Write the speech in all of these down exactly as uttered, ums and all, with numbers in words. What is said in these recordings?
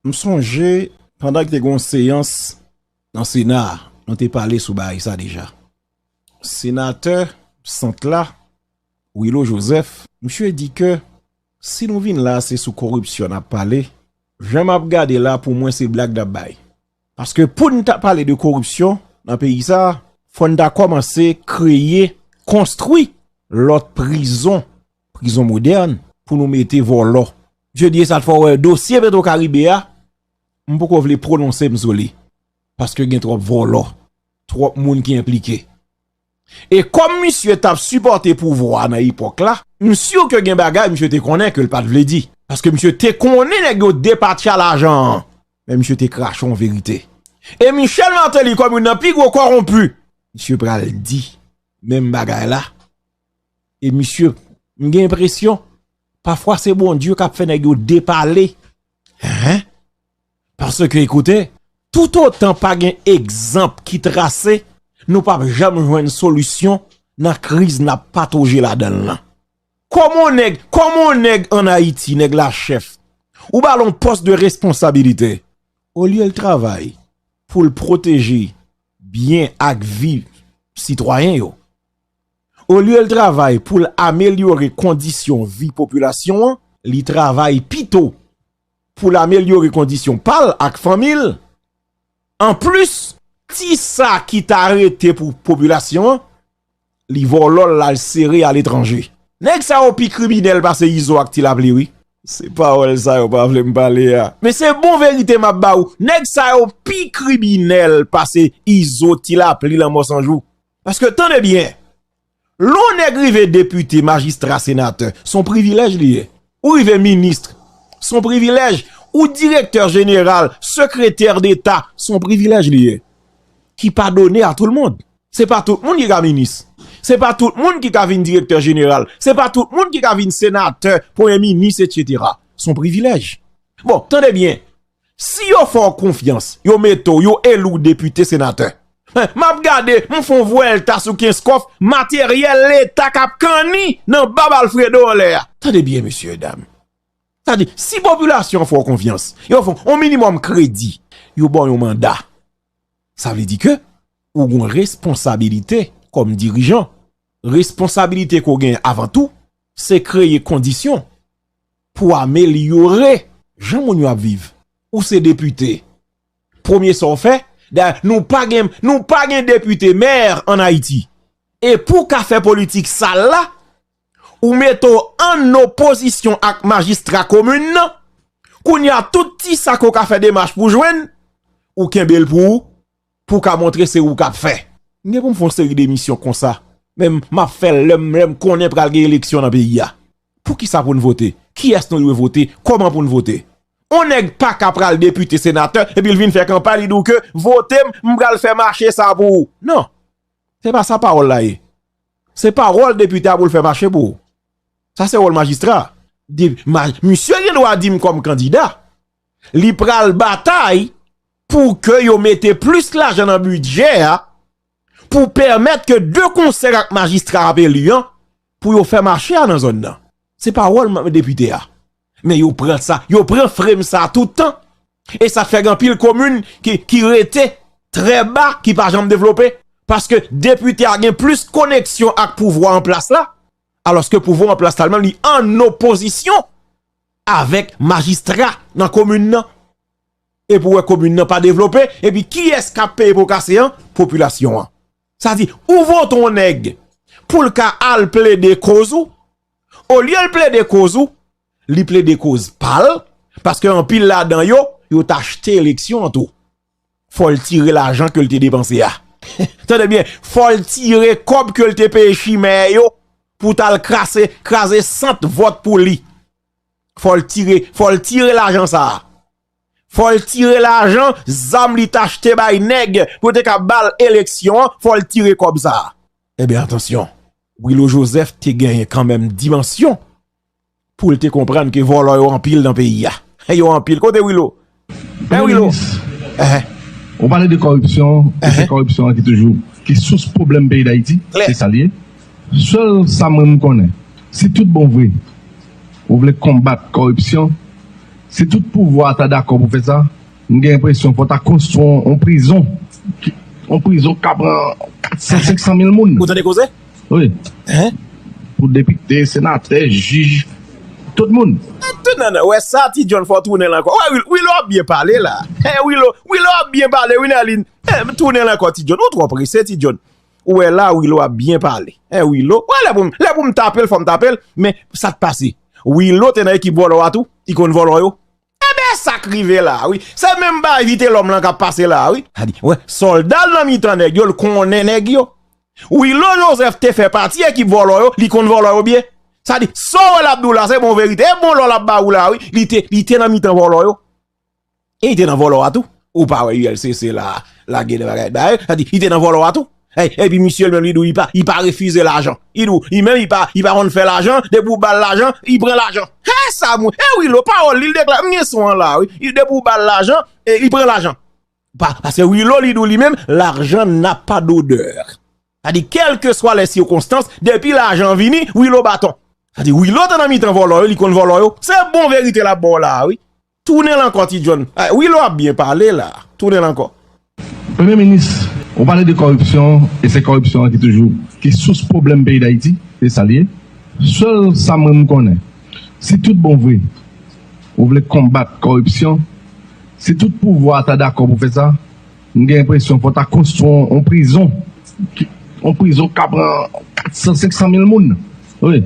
M sonje, pandan ki te gen yon seyans nan Sena a, nou te pale sou bagay sa deja. Senatè sant la, Willo Joseph, misye di ke si nou vin la, se sou koripsyon n ap pale, jan m ap gade la, pou mwen, se blag n ap bay. Paske pou n ta pale de koripsyon nan peyi sa a, fò n ta kòmanse kreye, konstwi lòt prizon, prizon modèn, pou nou mete vòlò. Misye di e sa t fè w wè dosye Petro Caribe a, m poko vle pwononse m sou li. Paske gen twòp vòlò, twòp moun ki enplike. E kòm misye t ap sipòte pouvwa a nan epòk la, m si ke gen bagay misye te konnen ke l pa t vle di. Paske misye te konnen nèg yo depatcha lajan an. Men misye te krache yon verite. E Michel Martelly, kòm youn nan pi gwo kòwonpi, misye pral di menm bagay la. E misye, m gen enpresyon, pafwa se Bondye k ap fè nèg yo depale. Hein? Paske, ekoute, toutotan pa gen egzanp ki trase, nou p ap janm jwenn solisyon nan kriz n ap patoje ladan l lan. Kòman yon nèg, kòman yon nèg ann Ayiti, nèg la chèf, ou ba l yon pòs de responsabilite, olye l travay pou l pwoteje byen ak vi sitwayen yo, olye l travay pou l amelyore kondisyon vi popilasyon an, li travay pito pou l amelyore kondisyon pa l ak fanmi l. Anplis, ti sa ki ta rete pou popilasyon an, li vòlò l, l al sere aletranje. Nèg sa yo pi kriminèl pase Izo ak Ti Lapli, wi. Se pawòl sa yo pa vle m pale a. Men se bon verite m ap ba ou. Nèg sa yo pi kriminèl pase Izo, Ti Lapli, Lanmò San Jou. Paske, tande byen, lè yon nèg rive depite, majistra, senatè, se yon privilèj li ye. Ou rive minis, se yon privilèj. Ou direktè jeneral, sekretè deta, se yon privilèj li ye. Ki pa done a tout le monde. Se pa tout moun ki ka minis. Se pa tout moun ki ka vin direktè jeneral. Se pa tout moun ki ka vin senatè, premye minis, etsetera. Se yon privilèj. Bon, tande byen. Si yo fè w konfyans, yo mete w, yo eli w depite, senatè. Hen, m ap gade, m fè yon vwèlta sou Kenskòf, materyèl Leta k ap kanni nan bab Alfredo anlè a. Tande byen, mesye, dam. Sa di, si popilasyon an fè w konfyans, yo fè w yon minimòm kredi, yo ba w yon manda. Sa vle di ke ou gen yon responsabilite kòm dirijan. Responsabilite ke w genyen avan tou, se kreye kondisyon pou amelyore jan moun yo ap viv. Ou se depite. Premye sa w fè, dayè, nou pa gen, nou pa gen depite mè ann Ayiti. E pou w ka fè politik sal la, ou mete w ann opozisyon ak majistra komin nan, kounye a tout ti sa ke w ka fè demach pou jwenn, ou kenbe l pou ou, pou w ka montre se ou k ap fè. M gen pou m fè yon seri de emisyon konsa, men m ap fè l lè m, lè m konnen pral gen eleksyon nan peyi a. Poukisa pou n vote? Kiyès nou dwe vote? Kòman pou n vote? On nèg pa ka pral depite, senatè, epi l vin fè kanpay, li di w ke vote m, m pral fè mache sa pou ou. Non. Se pa sa pawòl la ye. Se pa wòl depite a pou l fè mache pou ou. Sa se wòl majistra. De, ma, misye gen dwa di m kòm kandida. Li pral batay pou ke yo mete plis lajan nan bidjè a, pou pèmèt ke de konsèy ak majistra ap eli an, pou yo fè mache a nan zòn nan. Se pa wòl depite a. Men yo pran sa, yo pran frame sa tout tan. E sa fè gen anpil komin ki, ki rete trè ba, ki pa janm devlope. Paske depite a gen plis koneksyon ak pouvwa an plas la, alòske pouvwa an plas la menm li an opozisyon avèk majistra nan komin nan. Epi w wè komin nan pa devlope, epi kiyès k ap peye po kase an? Popilasyon an. Sa di, ou vote yon nèg pou l ka al plede koz ou, olye l plede koz ou, li plede koz pa l, paske anpil ladan yo, yo t achte eleksyon an tou. Fò l tire lajan ke l te depanse a. Tande byen, fò l tire kòb ke l te peye chimè yo pou t al kraze, kraze sant vòt pou li. Fò l tire, fò l tire lajan sa a. Fò l tire lajan, zam li t achte bay nèg pou te ka ba l eleksyon an, fò l tire kòb sa a. Ebyen, atansyon, Willo Joseph te genyen kanmenm dimansyon pou l te konprann ke vòlò yo anpil nan peyi a. Yo anpil. Kote Willo? Hein, Willo? Minis, ou pale de kòripsyon, e se kòripsyon an ki toujou, ki sous pwoblèm peyi Dayiti. Se sa l ye. Sèl sa mwen m konnen, si tout bon vre, ou vle konbat kòripsyon, Si tout pouvwa a ta dakò pou fè sa, m gen enpresyon fò ta konstwi yon, yon prizon. Yon prizon k ka pran kat san, senk san mil moun. Ou tande koze? Wi. Hein? Pou depite, senatè, jij, tout moun. Tout nan, nan, wè sa, Ti John, fò tounen l ankò. Wè, Wil-, Willo ap byen pale la. Hein, Willo, Willo ap byen pale, wi, Nerline. Hein, tounen l ankò, Ti John. Ou twò prese, Ti John. Ou wè la, Willo ap byen pale. Hein, Willo. Wè, lè pou m, lè pou m tape l, fò m tape l. Men, sa k pase? Willo te nan ekip vòlò a tou. Li konn vòlò yo. Enben, sa k rive la, wi. Se menm bagay Vitelhomme lan k ap pase la, wi. Sa di, wè, sòlda l nan mitan nèg yo, l konnen nèg yo. Willo Joseph te fè pati ekip vòlò yo, li konn vòlò yo byen. Sa di, sa w wè l ap di w la, se bon verite. E bon lò l ap ba ou la, wi. Li te, li te nan mitan vòlò yo. E li te nan vòlò a tou. Ou pa wè U L C C la, lage de bagay ba yo. Sa di, li te nan vòlò a tou. Hey, epi misye li menm, li di w li pa, li pa refize lajan. Li di w, li menm, li pa, li pa konn fè lajan, depi w ba l lajan, li pran lajan. He, sa moun, e Willo, pawòl li, l deklare, m gen son an la, wi. Li, depi w ba l lajan, e li pran lajan. Pa, paske Willo, li di w li menm, l'argent n'a pas d'odeur. Sa di, kèlkeswa les circonstances, depi lajan vini, Willo baton. Sa di, Willo te nan mitan vòlò yo, li konn vòlò yo. Se bon verite l ap ba w la, wi. Tounen l ankò, Ti John. Ah, Willo ap byen pale la. Tounen l ankò. Premye minis, ou pale de kòripsyon, e se kòripsyon an ki toujou, ki sous pwoblèm peyi Dayiti, se sa l ye. Sèl sa mwen m konnen, si tout bon vre, ou vle konbat kòripsyon, si tout pouvwa a ta dakò pou fè sa, m gen enpresyon fò ta konstwi yon, yon prizon. Yon prizon k ka pran kat san, senk san mil moun. Wi.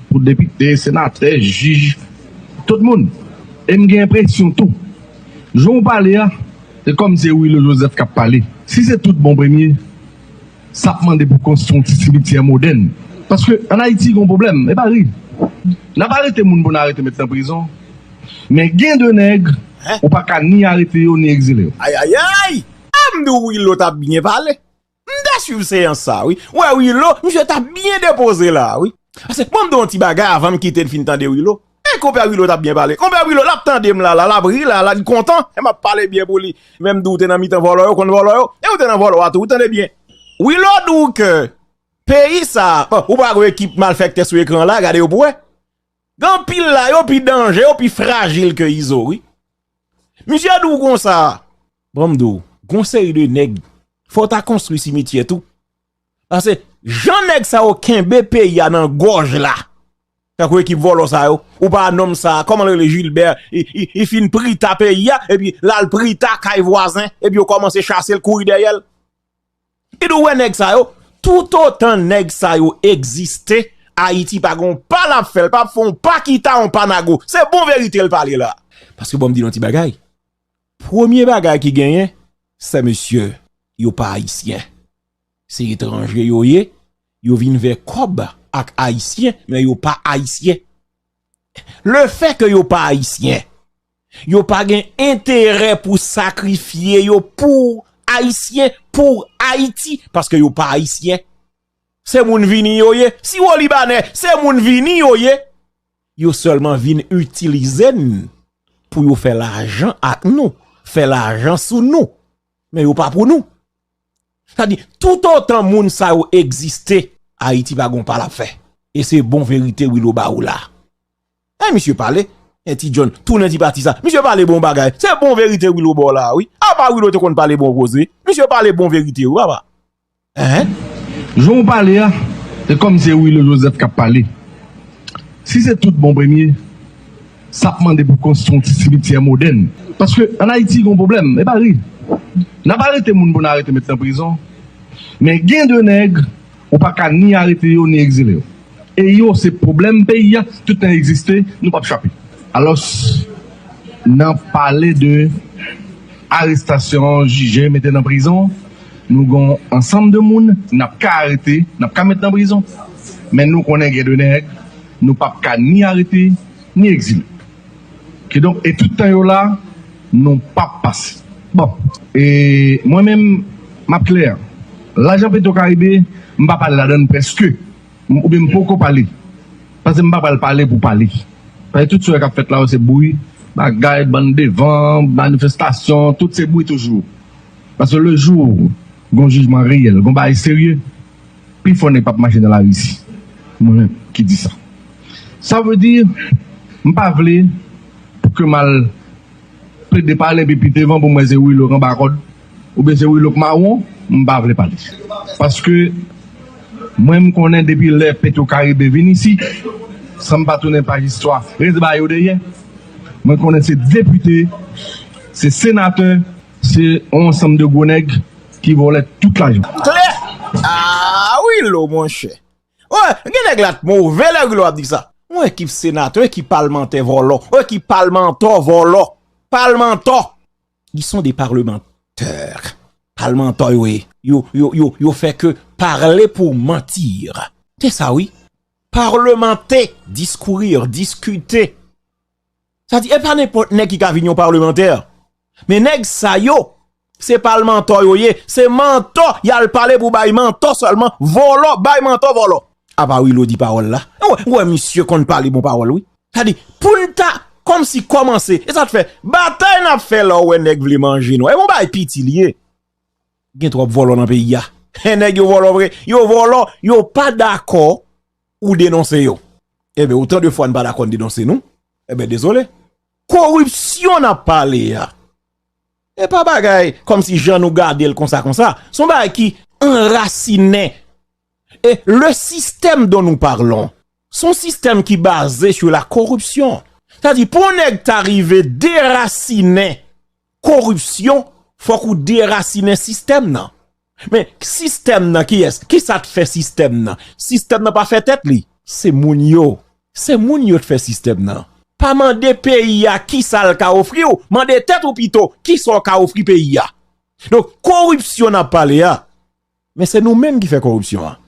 Pou depite, senatè, jij, tout moun. E m gen enpresyon tou, jan w pale a, se kòmsi se Willo Joseph k ap pale. Si se tout bon premye, sa ap mande pou konstwi yon ti simityè modèn. Paske ann Ayiti, gen yon pwoblèm, e pa ri. N ap arete moun pou n arete met nan prizon. Men gen de nèg, ou pa ka ni arete yo, ni egzile yo. Ay, ay, ay! A, m di w Willo t ap byen pale. M te swiv seyans sa, wi. Wè, Willo, misye t ap byen depoze la, wi. Paske, bon, m di w yon ti bagay avan m kite n fin tande Willo. E konpè Willo t ap byen pale. Konpè Willo, l ap tande m la, la, l ap ri la, la, li kontan. E m ap pale byen pou li. Men m di w te nan mitan vòlò yo, konn vòlò yo. E ou te nan vòlò a tou, ou tande byen. Willo di w ke peyi sa, bon, ou pa gen ekip malfèktè sou ekran la, gade yo pou wè. Gen anpil la, yo pi danje, yo pi frajil ke Izo, wi. Misye di w konsa, bon, m di w, gon seri de nèg, fò w ta konstwi simityè tou. Paske, jan nèg sa yo kenbe peyi a nan gòj la, tankou ekip vòlò sa yo, ou pa nonm sa, kòman l rele, Gilbert, li, li, li fin prita peyi a, epi l al prita kay vwazen, epi yo kòmanse chase l, kouri dèyè l. Li di w wè nèg sa yo, toutotan nèg sa yo egziste, Ayiti pa gon pa l ap fè, l p ap fè yon pa kita, yon pa nago. Se bon verite l pale la. Paske bon, m di nou yon ti bagay. Premye bagay ki genyen, se mesye, yo pa ayisyen. Se etranje yo ye, yo vin vè kòb ak ayisyen, men yo pa ayisyen. Lefètke yo pa ayisyen, yo pa gen enterè pou sakrifye yo pou ayisyen, pou Ayiti, paske yo pa ayisyen. Se moun vini yo ye. Siwo libanè, se moun vini yo ye. Yo sèlman vin itilize n pou yo fè lajan ak nou, fè lajan sou nou. Men yo pa pou nou. Sa di, toutotan moun sa yo egziste, Ayiti pa gon pa l ap fè. E se bon verite Willo ba ou la. E misye pale, e Ti John, tounen ti pati sa. Misye pale bon bagay. Se bon verite Willo ba w la, wi. Apa Willo te konn pale bon koze. Misye pale bon verite, wi, papa. Hein? Jan w pale a, se kòmsi se Willo Joseph k ap pale. Si se tout bon premye, sa ap mande pou konstwi yon ti simityè modèn. Paske ann Ayiti, gen yon pwoblèm, e pa ri. N ap arete moun pou n arete met nan prizon. Men gen de nèg, ou pa ka ni arete yo, ni egzile yo. E yo, se pwoblèm peyi a, tout tan egziste, nou p ap chape. Alòs, nan pale de arestasyon, jije, mete nan prizon, nou gen yon ansanm de moun, n ap ka arete, n ap ka met nan prizon. Men nou konnen gen de nèg, nou p ap ka ni arete, ni egzile. Kidonk, e tout tan yo la, nou p ap pase. Bon, e mwen menm, m ap klè. Lajan Petro Caribe, m pa pale ladan l prèske. M, oubyen m poko pale. Paske m pa pral pale pou pale. Paske tout sa w wè k ap fèt la yo, se bri, bagay, bann devan, manifestasyon, tout se bri toujou. Paske le jour, gon jijman reyèl, gon bagay serye, pifò nèg p ap mache nan lari isi. Mwen menm ki di sa. Sa vle di, m pa vle pou Ke m al plede pale epi pi devan pou m wè se Willo k anba kòd, oubyen se Willo k mawon, m pa vle pale. Paske mwen m konnen depi lè Petro Caribe vin isi, san m pa tounen paj istwa, rete ba yo dèyè. Mwen konnen se depite, se senatè, se yon ansanm de gwo nèg ki vòlè tout lajan. Klè! Ah, Willo, monchè. Wè, gen nèg la t move lè Willo ap di sa. Yon ekip senatè, yon ekip palmantè vòlò, yon ekip palmantè vòlò. Palmantè. Ils sont des parlementaires. Palmantè yo ye. Yo, yo, yo, yo fè ke parler pour mentir. Se sa, wi. Parlementer, discourir, discuter. Sa di, e pa nenpòt nèg ki ka vin yon palmantè. Men nèg sa yo, se palmantè yo ye, se mantò, y al pale pou bay mantò sèlman, vòlò, bay mantò vòlò. Apa Willo di pawòl la. Ou wè, ou wè misye konn pale bon pawòl, wi. Sa di, pou n ta kòmsi kòmanse, e sa t fè, batay n ap fè la, ou wè nèg vle manje nou. E bon bay piti li ye. Gen twòp vòlò nan peyi a. Nèg yo vòlò vre, yo vòlò, yo pa dakò ou denonse yo. Ebyen, otan de fwa n pa dakò n denonse nou, ebyen, dezole. Koripsyon n ap pale a. E pa bagay kòmsi jan nou gade l konsa konsa. Se yon bagay ki anrasinen. E le système dont nous parlons, se yon sistèm ki baze sur la corruption. Sa di, pou yon nèg ta rive derasinen koripsyon, fòk ou derasinen sistèm nan. Men sistèm nan, kiyès? Kisa t fè sistèm nan? Sistèm nan pa fè tèt li. Se moun yo. Se moun yo t fè sistèm nan. Pa mande peyi a kisa l ka ofri w, mande tèt ou pito kisa w ka ofri peyi a. Donk, koripsyon n ap pale a, men se nou menm ki fè koripsyon an.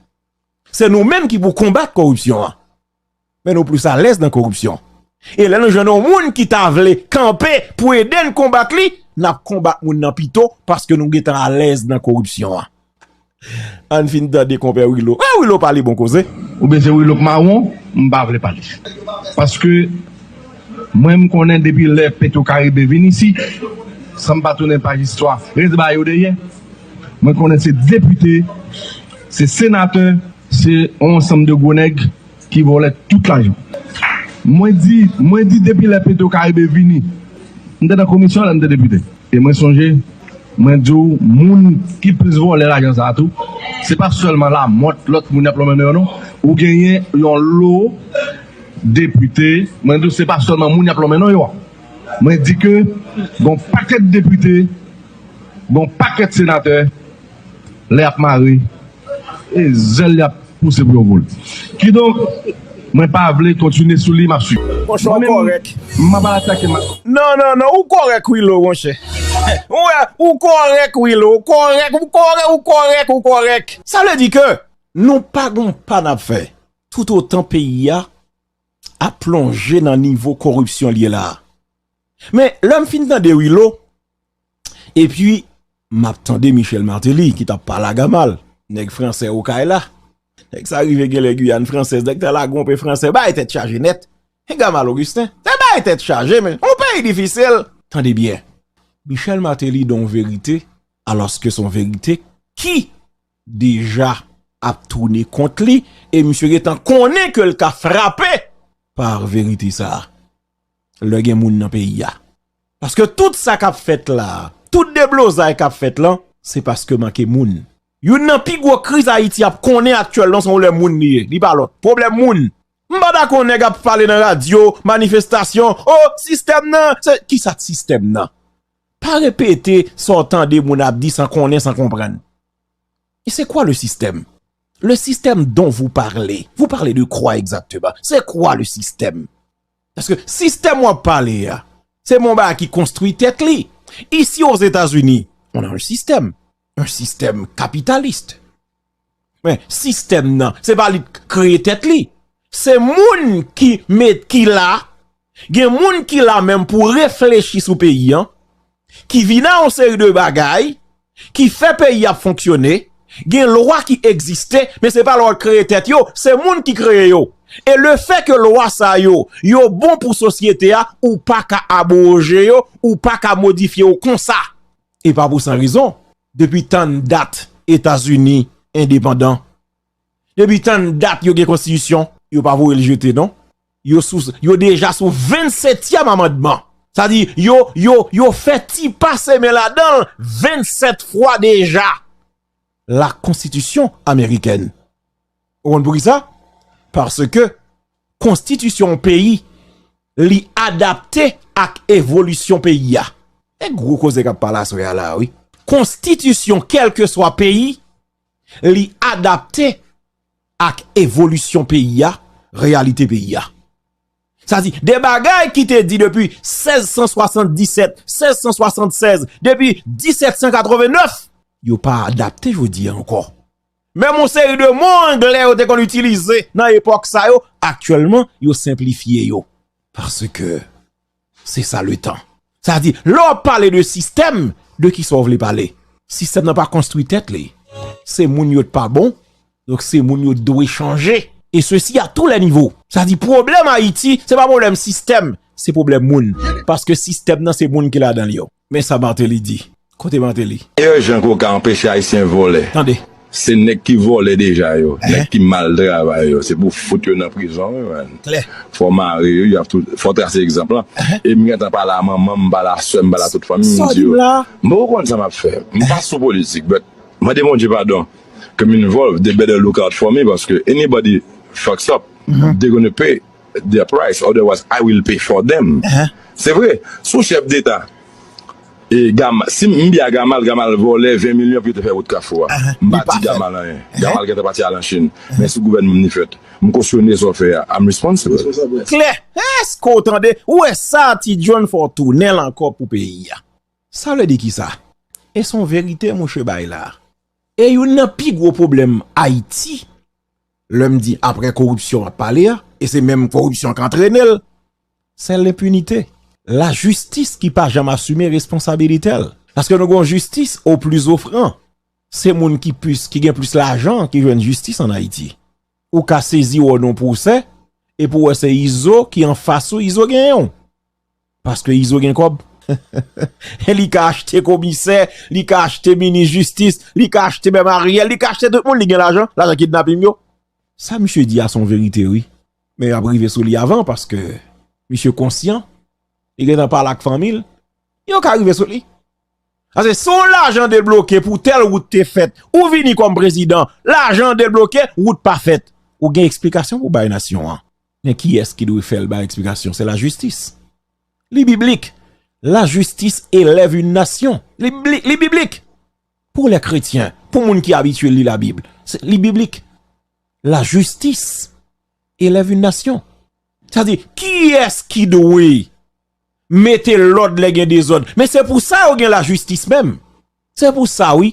Se nou menm ki pou konbat koripsyon an. Men nou plis alèz nan koripsyon. E lè nou jwenn yon moun ki ta vle kanpe pou ede n konbat li, n ap konbat moun nan pito paske nou gentan alèz nan koripsyon an. Ann fin tande konpè Willo. Ah, Willo pale bon koze. Oubyen se Willo k mawon, m pa vle pale. Paske mwen m konnen depi lè Petro Caribe vin isi, san m pa tounen paj istwa, rete ba yo dèyè. Mwen konnen se depite, se senatè, se yon ansanm de gwo nèg ki vòlè tout lajan. Mwen di, mwen di depi lè Petro Caribe vini, m te nan komisyon lè m te depite. E mwen sonje, mwen di w, moun ki plis vòlè lajan sa a tou, se pa sèlman Lamòt, lòt moun y ap lonmen non yo non. Ou genyen yon lo depite, mwen di w, se pa sèlman moun y ap lonmen non yo a. Mwen di ke gon pakèt depite, gon pakèt senatè, lè y ap mare, e zèl y ap pouse pou yo vole. Kidonk, mwen pa vle kontinye sou li, m ap swiv. Monchè, w kòrèk. M ap atake ma- Non, non, non, ou kòrèk, Willo, monchè. Ou wè, ou kòrèk, Willo, ou kòrèk, ou kòrèk, ou kòrèk, ou kòrèk. Sa vle di ke nou pa gon pa n ap fè toutotan peyi a ap plonje nan nivo koripsyon l ye la a. Men, lè m fin tande Willo, epi m ap tande Michel Martelly ki t ap pale a Gamal, nèg fransè Okay la. Nèg sa rive genlè Giyàn fransèz, nèg sa lage yon pe fransè, bay tèt chaje nèt. E Gamal Augustin, se bay tèt chaje, men yon peyi difisil. Tande byen, Michel Martelly di yon verite, alòske se yon verite ki deja ap tounen kont li, e misye gentan konnen ke l ka frape pa verite sa a. Lè gen moun nan peyi a. Paske tout sa k ap fèt la, tout deblozay k ap fèt lan, se paske manke moun. Youn nan pi gwo kriz Ayiti ap konnen aktyèlman se yon lè moun li ye. Li pa lòt. Pwoblèm moun. M pa dakò nèg ap pale nan radyo, manifestasyon, o, sistèm nan, se, kisa t sistèm nan? Pa repete sa w tande moun ap di san konnen, san konprann. Et c'est quoi le système? Le système dont vous parlez, vous parlez de quoi exactement? C'est quoi le système? Paske sistèm w ap pale a, se yon bagay ki konstwi tèt li. Ici aux États-Unis, on a un système, un système capitaliste. Men sistèm nan, se pa li k kreye tèt li. Se moun ki met, ki la, gen moun ki la menm pou reflechi sou peyi an, ki vin a yon seri de bagay, ki fè peyi ap fonksyone, gen lwa ki egziste, men se pa lwa k kreye tèt yo, se moun ki kreye yo. E le fè ke lwa sa yo, yo bon pou sosyete a, ou pa ka abroje yo, ou pa ka modifye yo konsa. E pa pou san rezon. Depi tann dat Etazini endepandan, depi tann dat yo gen konstitisyon, yo pa voye l jete non. Yo sou, yo deja sou vennsetyèm amandman. Sa di, yo, yo, yo fè ti pa semen ladan l vennsèt fwa deja. La Constitution américaine. Ou konn poukisa? Paske konstitisyon yon peyi, li adapte ak evolisyon peyi a. E gwo koze k ap pale aswè a la, wi. Konstitisyon, kèlkeswa peyi, li adapte ak evolisyon peyi a, reyalite peyi a. Sa di, de bagay ki te di depi sèz san swasanndisèt, sèz san swasannsèz, depi disèt san katrevennnèf, yo pa adapte jodi a ankò. Menm yon seri de mo anglè yo te konn itilize nan epòk sa yo, aktyèlman, yo senplifye yo. Paske se sa le tan. Sa di, lè w ap pale de sistèm, de ki sa w vle pale? Sistèm nan pa konstwi tèt li. Se moun yo t pa bon, donk se moun yo dwe chanje. E sesi a tou lè nivo. Sa di, pwoblèm Ayiti, se pa pwoblèm sistèm, se pwoblèm moun. Paske sistèm nan se moun ki ladan l yo. Men sa Martelly di. Kote Martelly? Meyè jan ke w ka anpeche Ayisyen vòlè. Tande. Se nèg ki vòlè deja yo, nèg ki mal travay yo, se pou fout yo nan prizon, wi, man. Klè. Fò w mare yo, y ap tou, fò w trase egzanp lan. E m gentan pale a manman m, m pale a sè m, m pale a tout fanmi m, m di yo, m poko konn sa m ap fè. M pa sou politik, but mande Bondye padon ke m involve, they better look out for me, paske anybody fucks up, they gonna pay their price, otherwise I will pay for them. Se vre, sou chèf deta, e Gam, si m byen a Gamal, Gamal vòlè ven milyon pou yo te fè wout Kafou a. M pa di Gamal anyen. Gamal gentan pati al an Chin. Men sou gouvènman m li fèt. M kosyone sa w fè a. I'm responsible. Klè. Èske w tande? Ou wè sa, Ti John, fò w tounen l ankò pou peyi a. Sa vle di kisa? E se yon verite, monchè, bay la. E youn nan pi gwo pwoblèm Ayiti, lè m di apre koripsyon w ap pale a, e se menm koripsyon k antrene l, se lenpinite. Lajistis ki pa janm asime responsabilite l. Paske nou gen yon jistis o pli ofran. Se moun ki plis, ki gen plis lajan ki jwenn jistis ann Ayiti. Ou ka sezi wè w nan pwosè, epi w wè se Izo ki anfas ou, Izo genyen w. Paske Izo gen kòb. Li ka achte komisè, li ka achte minis jistis, li ka achte menm Ariel, li ka achte tout moun, li gen lajan, lajan kidnaping yo. Sa misye di a se yon verite, wi. Men y ap rive sou li avan, paske misye konsyan, li gentan pale ak fanmi l, yo ka rive sou li. Paske si yon lajan debloke pou tèl wout te fèt, ou vini kòm prezidan, lajan debloke, wout pa fèt. Ou gen eksplikasyon pou bay nasyon an. Men kiyès ki dwe fè l bay eksplikasyon? Se lajistis. Li biblik. La justice élève une nation. Li, li, li biblik. Pou lè kretyen, pou moun ki abitye li Labib, se, li biblik. La justice élève une nation. Sa di, kiyès ki dwe mete lòd lè gen dezòd? Men se pou sa yo gen lajistis menm. Se pou sa, wi.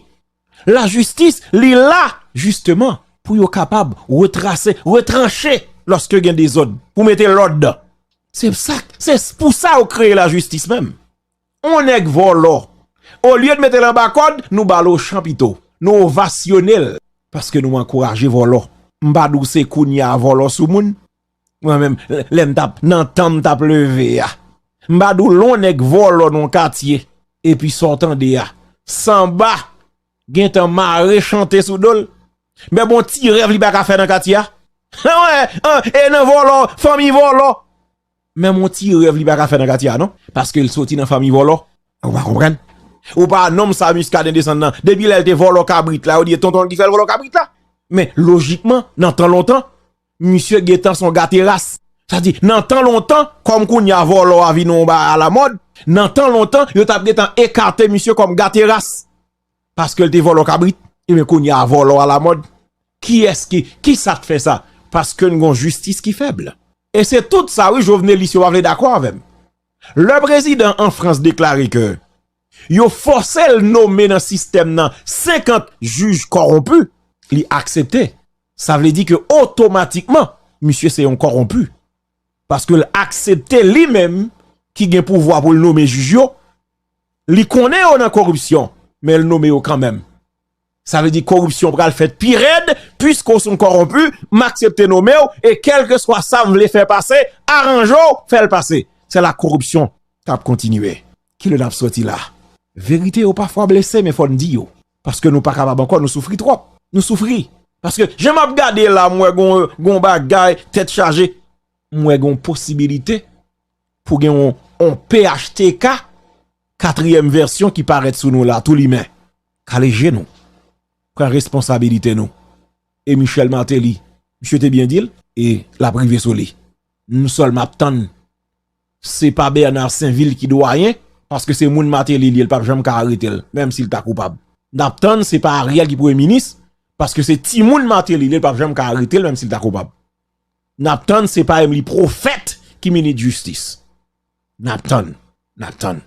Lajistis, li la, jisteman, pou yo kapab retrase, retranche lòske gen dezòd, pou mete lòd. Se sa, se pou sa yo kreye lajistis menm. On nèg vòlò. Olye de mete l anba kòd, nou ba l ochan pito. Nou ovasyone l. Paske nou ankouraje vòlò. M pa di w se kounye a vòlò sou moun. Mwen menm, lè m t ap nan tan m t ap leve a. M pa di w lè on nèg vòlò nan yon katye. Epi sa w tande a. Sanba. Gentan mare chante sou do l. Men bon ti rèv li pa ka fè nan katye a. Wè, an, e nan vòlò, fanmi vòlò. Menm yon ti rèv li pa ka fè nan katye a non, paske l soti nan fanmi vòlò. Ou pa konprann? Ou pa nonm sa Muscadin desann nan. Depi lè l te vòlò kabrit la, yo di e tonton l ki fè l vòlò kabrit la. Men lojikman, nan tan lontan, misye gentan se yon gateras. Sa di, nan tan lontan, kòm kounye a vòlò a vin yon bagay alamòd, nan tan lontan, yo t ap gentan ekate misye kòm gateras. Paske l te vòlò kabrit. Ebyen, kounye a vòlò alamòd. Kiyès ki, kisa k fè sa? Paske n gon jistis ki fèb. E se tout sa, wi, Jovenelis yo pa vle dakò avè m. Lè prezidan an Frans deklare ke yo fòse l nome nan sistèm nan senkant jij kòwonpi, li aksepte. Sa vle di ke otomatikman, misye se yon kòwonpi. Paske l aksepte li menm ki gen pouvwa pou l nome jij yo, li konnen yo nan koripsyon, men l nome yo kanmenm. Sa vle di koripsyon pral fèt pi rèd, piske w se yon kòwonpi, m aksepte nome w, e kèlkeswa sa m vle fè pase, aranje w, fè l pase. Se la koripsyon k ap kontinye. Kilè n ap sòti la? Verite yo pafwa blese, men fò n di yo. Paske nou pa kapab ankò, nou soufri twòp. Nou soufri. Paske jan m ap gade la, m wè gon, gon bagay, tèt chaje. M wè gon posibilite pou gen yon on P H T K, katriyèm vèsyon ki parèt sou nou la, toulimen. Kale je nou. Pran responsabilite nou. E Michel Martelly, misye te byen di l, e l ap rive sou li. Nou sèlman ap tann. Se pa Bernard Sainvil ki dwayen, paske se moun Martelly li ye, l p ap janm ka arete l, menm si l ta koupab. N ap tann, se pa Ariel ki premye minis, paske se timoun Martelly li ye, l p ap janm ka arete l, menm si l ta koupab. N ap tann, se pa Emmelie Prophète ki minis jistis. N ap tann, n ap tann.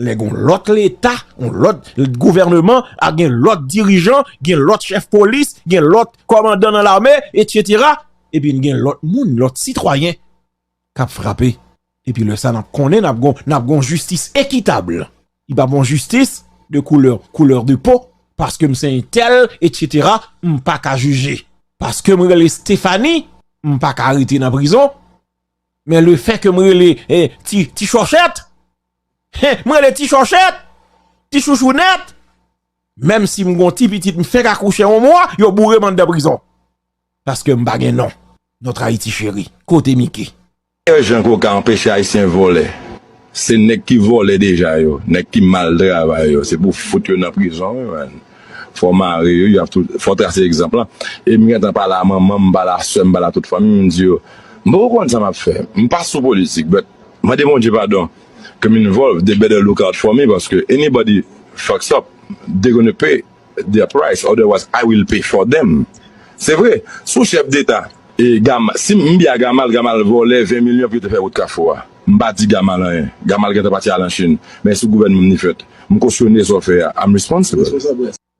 Lè gen yon lòt leta, yon lòt gouvèneman, a gen lòt dirijan, gen lòt chèf polis, gen lòt kòmandan nan lame, etsetera. Epi n gen lòt moun, lòt sitwayen k ap frape. Epi lè sa, n ap konnen n ap gon, n ap gon jistis ekitab. Li p ap gon jistis de koulè, koulè de po, paske m se entèl, etsetera, m pa ka jije. Paske m rele Stéphanie, m pa ka rete nan prizon. Men lefètke m rele, eh, ti, ti chòchèt, eh, m rele ti chòchèt, ti chouchounèt, menm si m gon ti pitit m fèk akouche yon mwa, yo boure m anndan prizon. Paske m pa gen non. Notre Haïti chérie, kote Mickey? Jan koka anpeche Ayisyen vòlè. Se nèg ki vòlè deja yo, nèg ki mal travay yo, se pou fout yo nan prizon, wi, man. Fò mare yo, y ap tou, fò trase egzanp lan. E m gentan pale a manman m, m pale a sè m, m pale a tout fanmi m, m di yo, m poko konn sa m ap fè. M pa sou politik, but mande Bondye padon ke m involve, they better look out for me, paske anybody fucks up, they gonna pay their price, otherwise I will pay for them. Se vre, si w chèf deta, e Gam-, si m byen a Gamal, Gamal vòlè ven milyon pou yo te fè wout Kafou a. M pa di Gamal anyen. Gamal gentan pati al an Chin. Men sou gouvènman m li fèt. M kosyone sa w fè a. I'm responsible.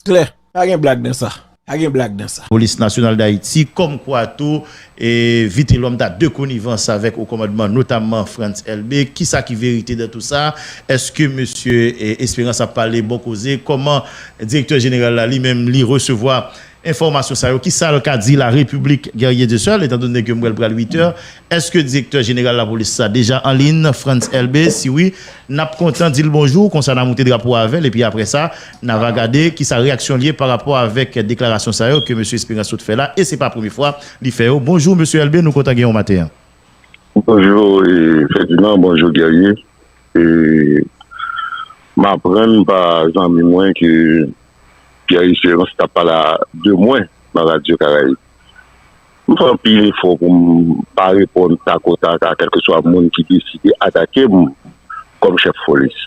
Klè, pa gen blag nan sa. Pa gen blag nan sa. Polis Nasyonal Dayiti, kòmkwa tou, e Vitelhomme ta de konivans avèk o kòmandman, notamman Frantz Elbé. Kisa ki verite dan tou sa? Èske mesye, e, Espérance ap pale bon koze? Kòman direktè jeneral la li menm li resevwa enfòmasyon sa yo? Kisa l ka di La République Guerrier de Seul, etandone ke m wè l pral uit è? Èske direktè jeneral lapolis sa deja an liy, Frantz Elbé? Si wi, n ap kontan di l bonjou, konsa n a moute drapo a avè l, epi apre sa, n a va gade kisa reyaksyon l ye pa rapò avèk deklarasyon sa yo ke mesye Espérance sot fè la, e se pa premye fwa li fè yo. Bonjou, mesye Elbé, nou kontan gen w maten an. Bonjou, e, Ferdinand, bonjou, Guerrier. E, m aprann pa zanmi mwen ke Pierre Espérance t ap pale a, de mwen nan Radyo Karayib. M fè anpil efò pou m pa reponn takotak a kèlkeswa moun ki deside atake m kòm chèf polis.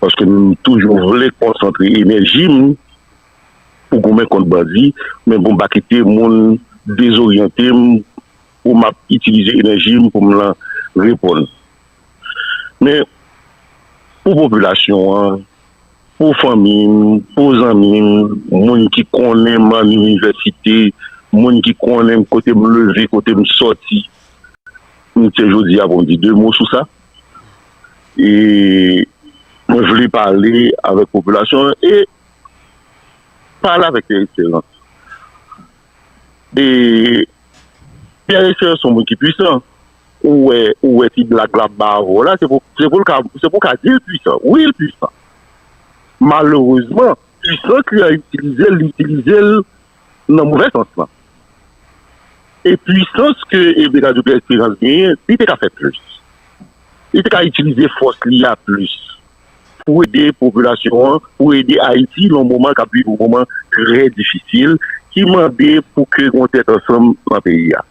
Paske m toujou vle konsantre enèji m pou goumen kont bandi, men pou m pa kite moun dezoryante m, pou m ap itilize enèji m pou m lan reponn. Men, pou popilasyon an, pou fanmi m, pou zanmi m, moun ki konnen m nan inivèsite, moun ki konnen m kote m leve, kote m sòti, m se jodi a pou m di de mo sou sa. E mwen vle pale avèk popilasyon an e pale avèk Pierre Espérance. E Pierre Espérance se yon moun ki pwisan. Ou wè, ou wè ti blag l ap ba avè w la, se pou, se pou l ka, se pou w ka di l pwisan. Wi, l pwisan. Malerezman, pwisans li an itilize l, li itilize l nan movè sans lan. E pwisans ke, e, Bernardo Pierre Espérance genyen, li te ka fè plis. Li te ka itilize fòs li a plis pou ede popilasyon an, pou ede Ayiti nan yon moman k ap viv yon moman trè difisil, ki mande pou ke gen yon tèt ansanm nan peyi a.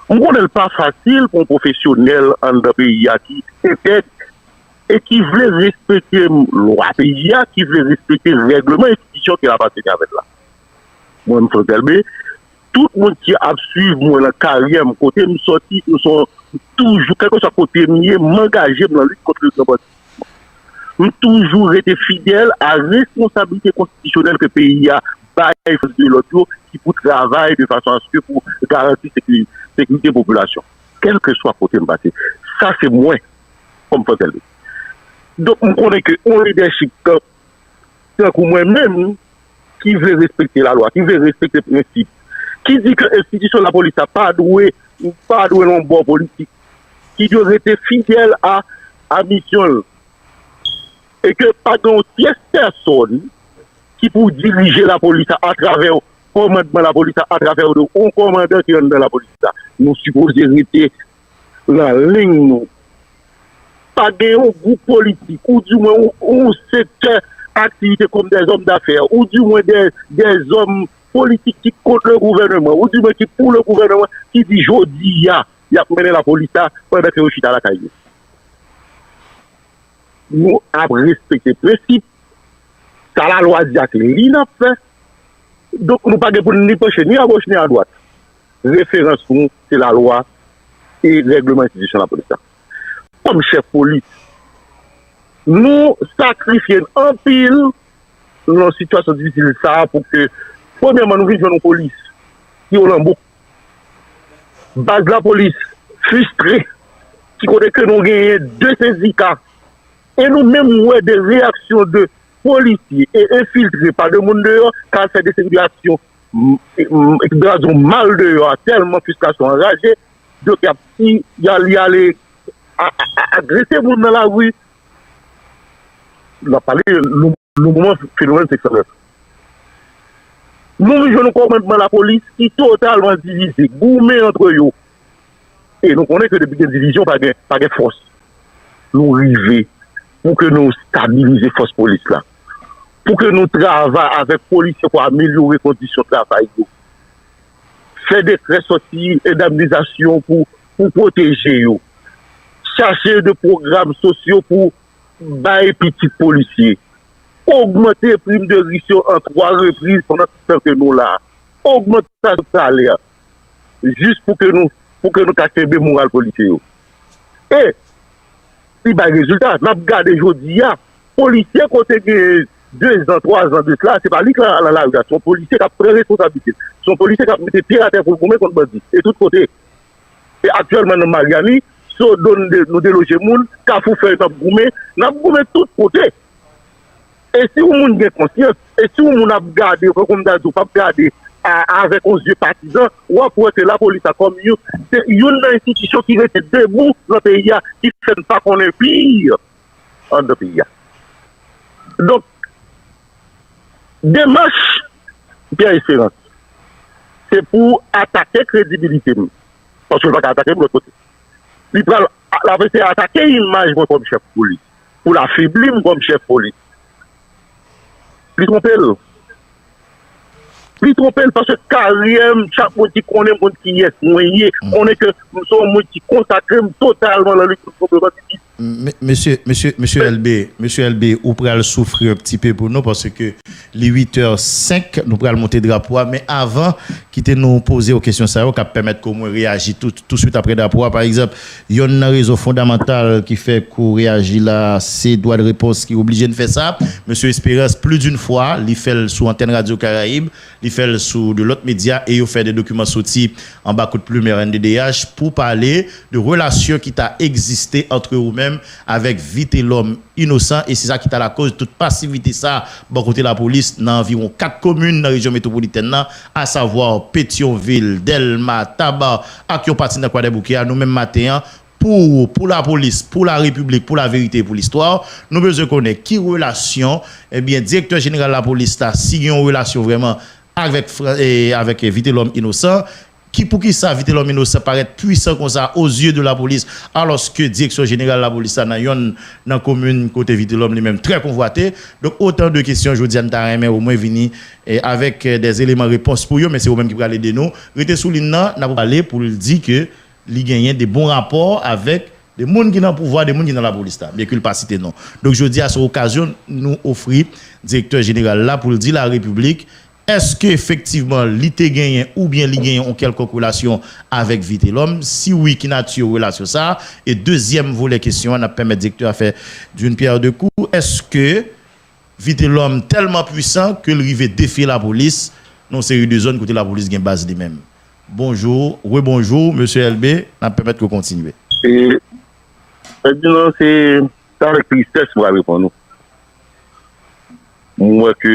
M konnen l pa fasil pou yon pwofesyonèl anndan peyi a ki entèg e ki vle respekte lwa peyi a, ki vle respekte règleman enstitisyon ke l ap anseye avè l la. Mwen, m Frantz Elbé, tout moun ki ap swiv mwen nan karyè m, kote m sòti, m se yon, toujou, kèlkeswa kote m ye, m angaje m nan lit kont le gran banditism. M toujou rete fidèl a responsablite konstitisyonèl ke peyi a bay fòs de lòd yo, ki pou travay de fason aske pou garanti sekiri-, sekirite popilasyon, kèlkeswa kote m pase. Sa se mwen, kòm Frantz Elbé. Donk, m konnen ke yon lidèchip tankou mwen menm, ki vle respekte lalwa, ki vle respekte prensip, ki di ke enstitisyon lapolis la pa dwe, pa dwe nan yon bò politik, ki dwe rete fidèl a, a misyon l, e ke pa gen yon tyès pèsòn ki pou dirije lapolis la atravè kòmandman lapolis la, atravè yon kòmandan ki anndan lapolis la. Nou sipoze rete nan liy nou. pa gen yon gwoup politik, ou di mwen yon, yon sektè aktivite kòm dè zòm dafè, ou di mwen dè, dè zòm politik ki kont le gouvèneman, ou di mwen ki pou le gouvèneman, ki di jodi a, y ap mennen lapolis la pandan ke yo chita lakay yo. Nou ap respekte prensip, sa lalwa di a se li n ap fè. Donk nou pa gen pou n ni panche ni agoch ni adwat. Referans nou se lalwa e règleman enstitisyon lapolis la. Kòm chèf polis, nou sakrifye n anpil nan sitiyasyon difisil sa a pou ke, premyèman, nou vin jwenn yon polis ki olanbo. Baz lapolis fristre, ki kote ke nou genyen de sendika. E nou menm wè de reyaksyon de polisye e enfiltre pa de moun deyò k al fè de seri de aksyon, m- m- m- mal deyò a, tèlman fristrasyon anraje, donk y ap si y al y ale a- a- a- agrese moun nan lari. N ap pale nou nou moman fenomèn seksyon nèf. Nou vin jwenn yon kòmandman lapolis ki totalman divize, goumen antre yo. E nou konnen ke depi gen divizyon, pa gen, pa gen fòs. Nou rive pou ke nou stabilize fòs polis la. Pou ke nou travay avèk polisye pou amelyore kondisyon travay yo. Fè dekrè sòti endamnizasyon pou, pou pwoteje yo. Chache de pwogram sosyo pou bay pitit polisye. Ogmante prim de ris yo an twa repriz pandan tout tan ke nou la. Ogmantasyon salè. Jis pou ke nou, pou ke nou ka kenbe moral polisye yo. E li bay rezilta. N ap gade jodi a, polisye kote gen de zan, twa zan de sila, se pa li k nan lari a. Se yon polisye k ap pran responsablite l. Se yon polisye k ap mete pye atè pou l goumen kont bandi. E tout kote. E aktyèlman nan Maryani, Sodo nou de- nou deloje moun, Kafou Fèy n ap goumen, n ap goumen tout kote. E si yon moun gen konsyans, e si yon moun ap gade, tankou m ta di w, p ap gade a- avèk yon zye patizan, w ap wè ke lapolis la kòm yon, se youn nan enstitisyon ki rete debou nan peyi a, ki fè n pa konnen pi anndan peyi a. Donk, demach Pierre Espérance, se pou atake kredibilite m. Paske l pa ka atake m lòt kote. Li pral, l ap eseye atake imaj mwen kòm chèf polis, pou l afebli m kòm chèf polis. Li twonpe l. Li twonpe l paske karyè m, chak moun ki konnen m konn kiyès mwen ye, konnen ke m se yon moun ki konsakre m totalman nan lit kont pwoblematik. Mesye, mesye, mesye Elbe, mesye Elbe, ou pral soufri yon ti pe pou nou paske li uit è senk, nou pral monte drapo a. Men avan, kite nou poze w kesyon sa yo k ap pèmèt ke w mwen reyaji tou, touswit apre drapo a. Pa egzanp, yonn nan rezon fondamantal ki fè ke w reyaji la, se dwa de repons ki oblije n fè sa. Mesye Esperance, plis d'une fwa, li fè l sou antèn Radyo Karayib, li fè l sou de lòt medya e yo fè de dokiman soti anba kout plim R N D D H pou pale de relasyon ki ta egziste ant ou menm avèk Vitelhomme Innocent, e se sa ki ta lakoz tout pasivite sa bò kote lapolis nan anviwon kat komin nan rejyon metwopolitèn nan, asavwa Petyonvil, Dèlma, Taba ak yon pati nan Kwadèboukè a. Nou menm maten an, pou, pou lapolis, pou larepiblik, pou laverite e pou listwa, nou bezwen konnen ki relasyon, ebyen, direktè jeneral lapolis la, si gen yon relasyon vrèman avèk, Fran- e, avèk Vitelhomme Innocent, ki, poukisa Vitelhomme Innocent parèt pwisan konsa o zye de lapolis, alòske direksyon jeneral lapolis la nan yonn nan komin kote Vitelhomme li menm trè konvwate. Donk, otan de kesyon jodi a n ta renmen omwen vini, e, avèk, e, dè eleman repons pou yo, men se ou menm ki pral ede nou. Rete sou liy nan, n ap pale pou l di ke li genyen de bon rapò avèk de moun ki nan pouvwa, de moun ki nan lapolis la, byenke l pa site non. Donk, jodi a, se okazyon nou ofri direktè jeneral la pou l di larepiblik èske efektivman li te genyen oubyen li genyen yon kèlkonk relasyon avèk Vitelhomme? Si wi, ki nati relasyon sa a? E dezyèm volè kesyon an, n ap pèmèt direktè a fè d'une pierre deux coups, èske Vitelhomme tèlman pwisan ke l rive defye lapolis nan yon seri de zòn kote lapolis gen baz li menm? Bonjou, rebonjou, mesye Elbe, n ap pèmèt ke w kontinye. E, Ferdinand, se, se avèk tristès m pral reponn ou. M wè ke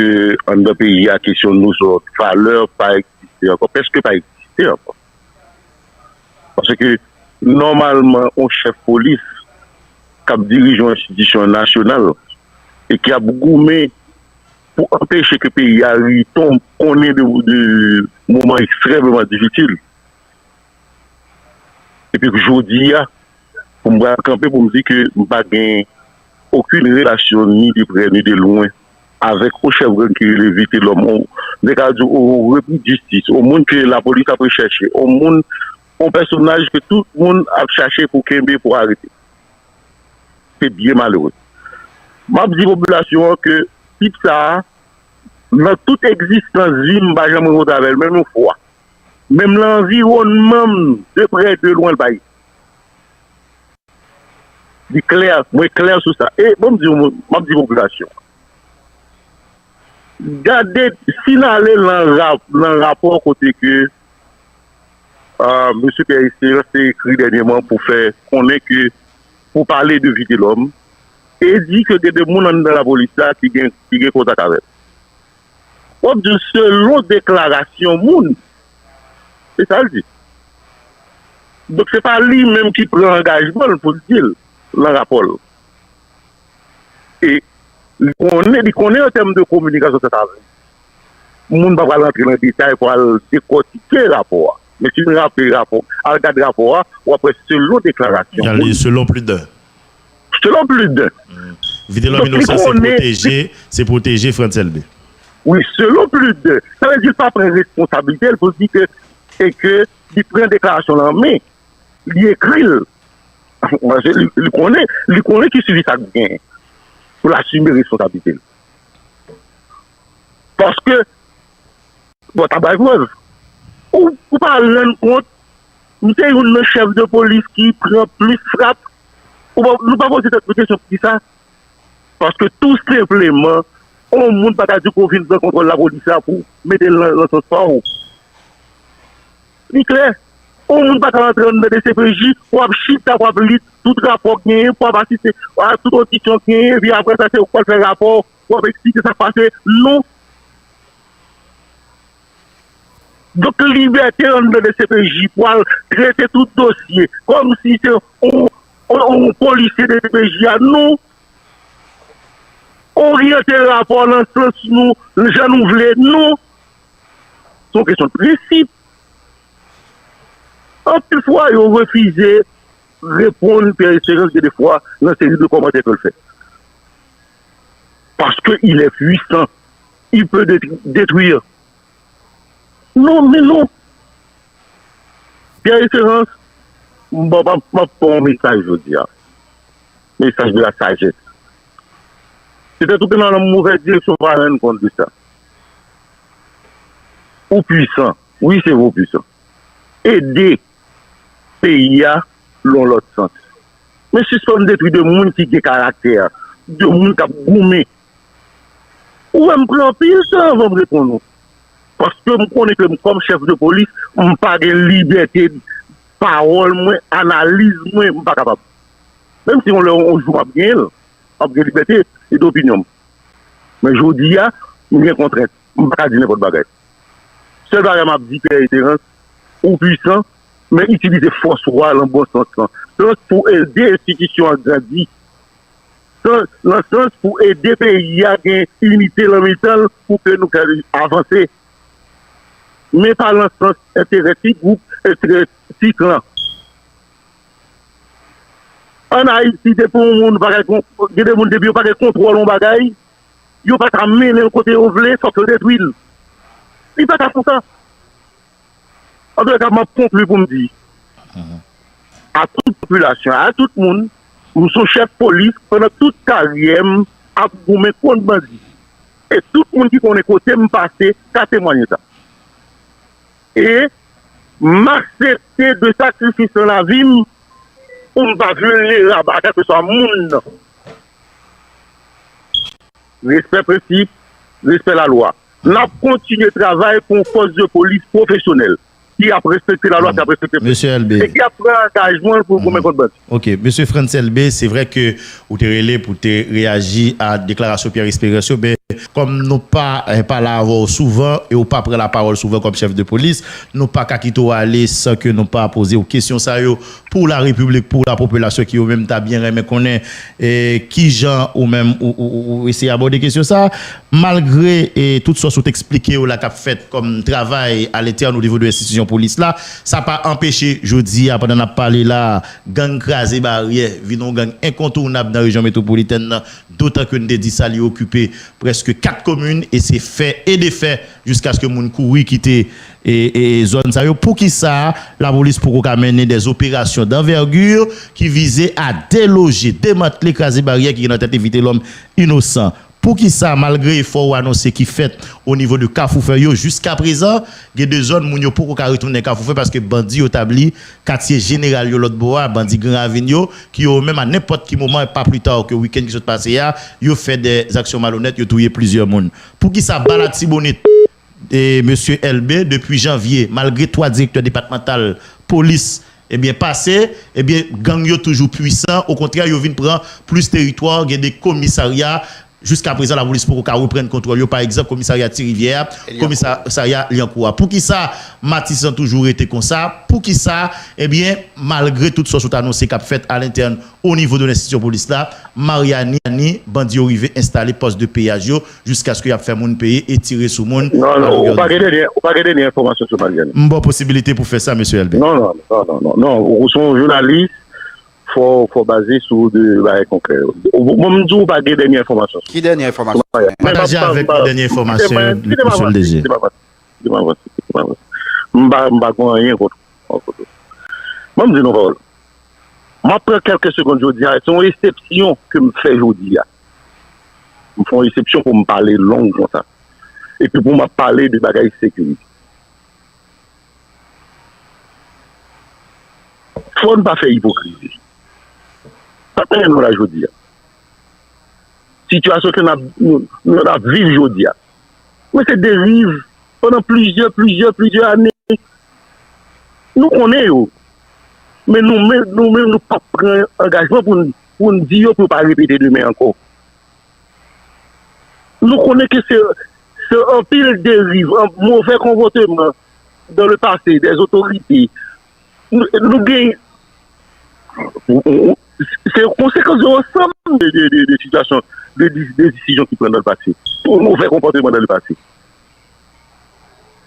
anndan peyi a, kesyon nou sou valè pa egziste ankò, prèske pa egziste ankò. Paske, nòmalman, yon chèf polis k ap dirije yon enstitisyon nasyonal e ki ap goumen pou anpeche ke peyi a ri tonbe, konnen de, de moman ekstrèmeman difisil. Epi jodi a, Pou m pral kanpe pou m di ke m pa gen okenn relasyon ni de prè ni de lwen avèk yon chèf gang ki rele Vitelòm, yon, m te ka di yon repri jistis, yon moun ke lapolis ap rechèche, yon moun, yon pèsonaj ke tout moun ap chache pou kenbe, pou arete. Se byen malere. M ap di popilasyon an ke tip sa a, nan tout egzistans vi m, m pa janm rankontre avè l, menm yon fwa. Menm nan anviwònman m, de prè de lwen, l pa egziste. Li klè, mwen klè sou sa. E bon, m di, m ap di popilasyon. Gade, si n ale nan rap-, nan rapò kote ke, ah, mesye Pierre Espérance te ekri dènyèman pou fè konnen ke, pou pale de Vitelòm, e di ke gen de moun anndan lapolis la ki gen, ki gen kontak avè l. W ap di selon deklarasyon moun. Se sa l di. Donk, se pa li menm ki pran angajman l pou l di l nan rapò l. E li konnen, li konnen an tèm de kominikasyon, sa ta vle di moun pa pral antre nan detay pou al dekòtike rapò a. Men si nou raple rapò, al gade rapò a, w ap wè selon deklarasyon moun. Selon Pluden. Selon Pluden. Vitelòm Inosan se pwoteje, se pwoteje Frantz Elbé. Wi, selon Pluden. Sa vle di l pa pran responsablite l pou l di ke, e ke li pran deklarasyon lan men, li ekri l. Paske li, li konnen, li konnen ki swivi sa k genyen pou l asime responsablite l. Paske, bon, ta bay prèv. Ou, ou pa rann kont, m se youn nan chèf de polis ki pran plis frap. Ou pa, nou pa poze tèt nou kesyon poukisa? Paske tou senpleman, yon moun pa ka di ke w vin pran kontwòl lapolis la pou mete l nan, nan sans pa w. Li klè. Yon moun pa ka rantre anndan de C P J, w ap chita, w ap li tout rapò k genyen, w ap asiste a tout odisyon k genyen, epi apre sa, se ou k pral fè rapò, w ap eksplike sa k pase. Non. Donk, libète anndan de C P J pou al trete tout dosye, kòmsi se yon, yon, yon polisye de C P J a, non. Oryante rapò nan sans nou, jan nou vle, non. Se yon kesyon de prensip. Anpil fwa, yo refize reponn Pierre Espérance gen de fwa nan seri de kòmantè ke l fè. Parce que il est puissant, il peut détru-, détruire. Non, men non. Pierre Espérance, m, m, m ap ba w yon mesaj jodi a. Mesaj de la sajès. Petèt ou te nan yon movèz direksyon, pa rann kont de sa. Ou pwisan. Wi, se vre, ou pwisan. Ede peyi a nan yon lòt sans. Men sispann detwi de moun ki gen karaktè, de moun k ap goumen. Ou wè m pran anpil tan anvan m reponn ou. Paske m konnen ke m, kòm chèf de polis, m pa gen libète pawòl mwen, analiz mwen, m pa kapab. Menm si yon lè, yon jou m ap genyen l, m ap gen libète e de opinyon m. Men jodi a, m gen kontrent. M pa ka di nenpòt bagay. Sèl bagay m ap di, Pierre Espérance, ou pwisan, men itilize fòs ou a nan bon sans lan. Sans pou ede enstitisyon an grandi. Sans, nan sans pou ede peyi a gen inite nan mitan l pou ke nou ka avanse. Men pa nan sans enterè ti gwoup, enterè ti klan. Ann Ayiti, depi yon moun pa gen, gen de moun, depi yo pa gen kontwòl yon bagay, yo pa ka mennen l kote yo vle, fòk yo detwi l. Li pa ka konsa. Antouleka, m ap konkli pou m di, a tout popilasyon, a tout moun, m se yon chèf polis, pandan tout karyè m ap goumen kont bandi. E tout moun ki konnen kote m pase ka temwanye sa. E m aksepte de sakrifis nan lavi m pou m pa vilnerab a kèlkeswa moun nan. Respè prensip, respè lalwa. N ap kontinye travay pou yon fòs de polis pwofesyonèl ki ap respekte lalwa, ki ap respekte prensip e ki ap pran angajman l pou l goumen kont bandi. Ok, Mesye Frantz Elbé, se vre ke ou te rele pou te reyaji a deklarasyon Pierre Espérance yo, men Kòm nou pa eh, pale avè w souvan e w pa pran lapawòl souvan kòm chèf de polis, nou pa ka kite w ale san ke nou pa poze w kesyon sa yo pou la repiblik, pou la popilasyon ki yo menm ta byen renmen konnen eh, kijan ou menm ou, ou, ou, ou eseye abòde kesyon sa. Malgre eh, tout sòs ou t eksplike yo la k ap fèt kòm travay a lentèn o nivo de enstitisyon polis la, sa pa anpeche jodi a pandan n ap pale la, gang Kraze Baryè vin yon gang enkontounab nan rejyon metwopolitèn nan, dotan ke n te di sa li okipe prèske kat komin e se fè e defè jiskaske moun kouri kite e, e zòn sa yo. Poukisa lapolis poko ka mennen des opérations d'envergure ki vize a deloje, demantle, kraze baryè ki gen nan tèt e vitelòm inosan? Poukisa, malgre efò ou anonse ki fèt o nivo de Kafou Fè yo, jiskaprezan, gen de zòn moun yo poko ka retounen Kafou Fè paske bandi yo tabli katye jeneral yo lòt bò a, bandi Gran Ravin yo, ki yo menm a nenpòt ki moman, pa pli ta ke wikenn ki sot pase a, yo fè de zaksyon malonèt, yo touye plizyè moun. Poukisa ba Latibonit, e, mesye Elbe, depi janvye, malgre twa direktè depatmantal polis, ebyen, pase, ebyen, gang yo toujou pwisan, okontrè, yo vin pran plis teritwa, gen de komisarya, jiskaprezan, lapolis poko ka reprann kontwòl yo, pa egzanp, komisarya Ti Rivyè a, komisarya Lyankou a. Poukisa Matisan toujou rete konsa? Poukisa, ebyen, malgre tout sòs ou t anonse k ap fèt alentèn o nivo de lenstitisyon polis la, Maryani, bandi yo rive enstale pòs de peyaj yo jiskaske y ap fè moun peye e tire sou moun. Non, non, ou pa gen dènye, ou pa gen dènye enfòmasyon sou Maryani. M ba w posibilite pou fè sa, mesye Elbe. Non, non, non, non, non, non. Ou se yon jounalis, fò, fò baze sou de bagay konkrè. Ou, ou, mwen, m di w pa gen dènye enfòmasyon. Ki dènye enfòmasyon? Pataje avèk nou dènye enfòmasyon yo, mesye L D G. Kite m avanse, kite m avanse, kite m avanse, kite m avanse. M pa, m pa gen anyen kont, kont ou. Mwen, m di nou pawòl. M ap pran kèlke segonn jodi a, se yon eksepsyon ke m fè jodi a. M fè yon eksepsyon pou m pale long konsa. Epi pou m ap pale de bagay sekirite. Fò n pa fè ipokrizi. Sa k mennen nou la jodi a. Sitiyasyon ke n ap, nou, nou ap viv jodi a. Men se deriv pandan plizyè, plizyè, plizyè ane. Nou konnen yo. Men nou menm, nou menm, nou p ap pran angajman pou n, pou n di yo pou yo pa repete demen ankò. Nou konnen ke se, se anpil deriv, an, movè konpòteman dans le passé des autorités. Nou, nou gen, se konsekans de ansanm de, de, de, de sitiyasyon, de, de, de desizyon ki pran dans le passé. Pou movè konpòteman dans le passé.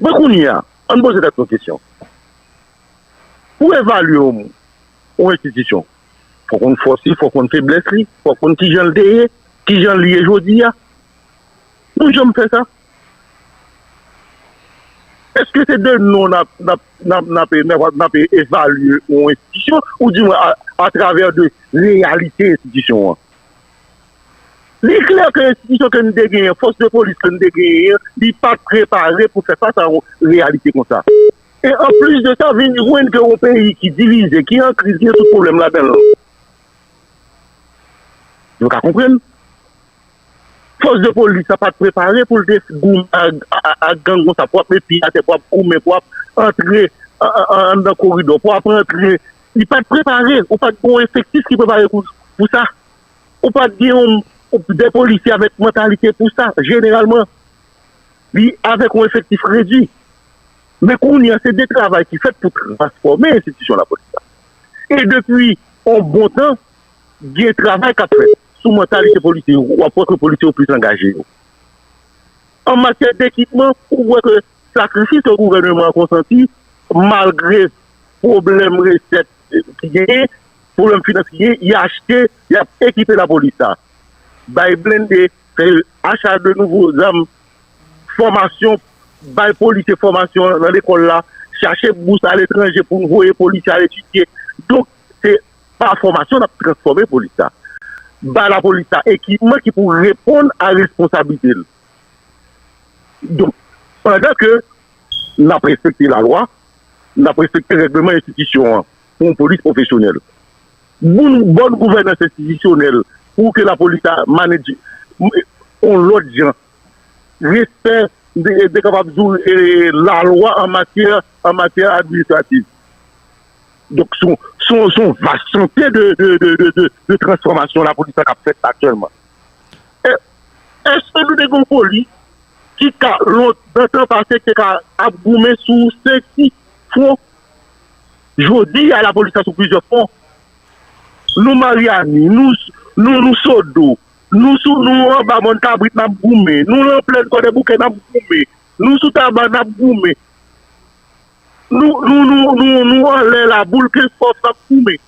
Men kounye a, ann poze tèt nou kesyon. Pou evalye yon, yon enstitisyon, fò konn fòs li, fò konn feblès li, fò konn kijan l te ye, kijan l ye jodi a. Nou janm fè sa? Èske se de non n ap, n ap, n ap, n ap, n ap, n ap evalye yon enstitisyon, oudimwen a, atravè de reyalite enstitisyon an? Li klè ke enstitisyon ke n te genyen, fòs de polis ke n te genyen an, li pa t prepare pou fè fas a yon reyalite konsa. E anplis de sa, vin jwenn ke yon peyi ki divize, ki an kriz, gen tout pwoblèm ladan l. Nou ka konprann? Fòs de polis la pa t prepare pou l te goumen ak, ak, ak gang konsa, pou ap met pye atè, pou ap goumen, pou ap antre an, an, an, anndan koridò, pou ap antre. Li pa t prepare, ou pa t gen yon efektif ki prepare pou, pou sa. Ou pa t gen yon, de polisye avèk mantalite pou sa, jeneralman. Li avèk yon efektif redui. Men kounye a, se de travay ki fèt pou transfòme enstitisyon lapolis la. E depi yon bon tan, gen travay k ap fèt sou mantalite polisye yo. W ap wè ke polisye yo plis angaje yo. An matyè d ekipman, ou wè ke sakrifis ke gouvèneman an konsanti, malgre pwoblèm resèt ki genyen, pwoblèm finans ki genyen, y achte, y ap ekipe lapolis la. Bay blende, fè acha de nouvo zam, fòmasyon, bay polisye fòmasyon nan lekòl la, chache bous aletranje pou voye polisye al etidye. Donk, se pa fòmasyon n ap transfòme polis la. Bay lapolis la ekipman ki pou reponn a responsablite l. Donk, pandan ke n ap respekte lalwa, n ap respekte règleman enstitisyon an pou yon polis pwofesyonèl. Bon, bòn gouvènans enstitisyonèl pou ke lapolis la manedje yon lòt jan. Respè, de, de kapab di w, e, lalwa an matyè, an matyè administrativ. Donk, se yon, se yon, se yon vas chantye de, de, de, de, de, de transfòmasyon lapolis la k ap fèt aktyèlman. E, èske nou te gen yon polis ki ka lontan tan pase ki te ka ap goumen sou senk, sis fwon. Jodi a, lapolis la sou plizyè fwon. Nou Maryani, nou, nou, nou Sodo, nou sou, nou anba Mòn Kabrit n ap goumen, nou nan plèn Kwadèboukè n ap goumen, nou sou Taba n ap goumen, nou, nou, nou, nou, nou anlè Laboul, Kenskòf n ap goumen.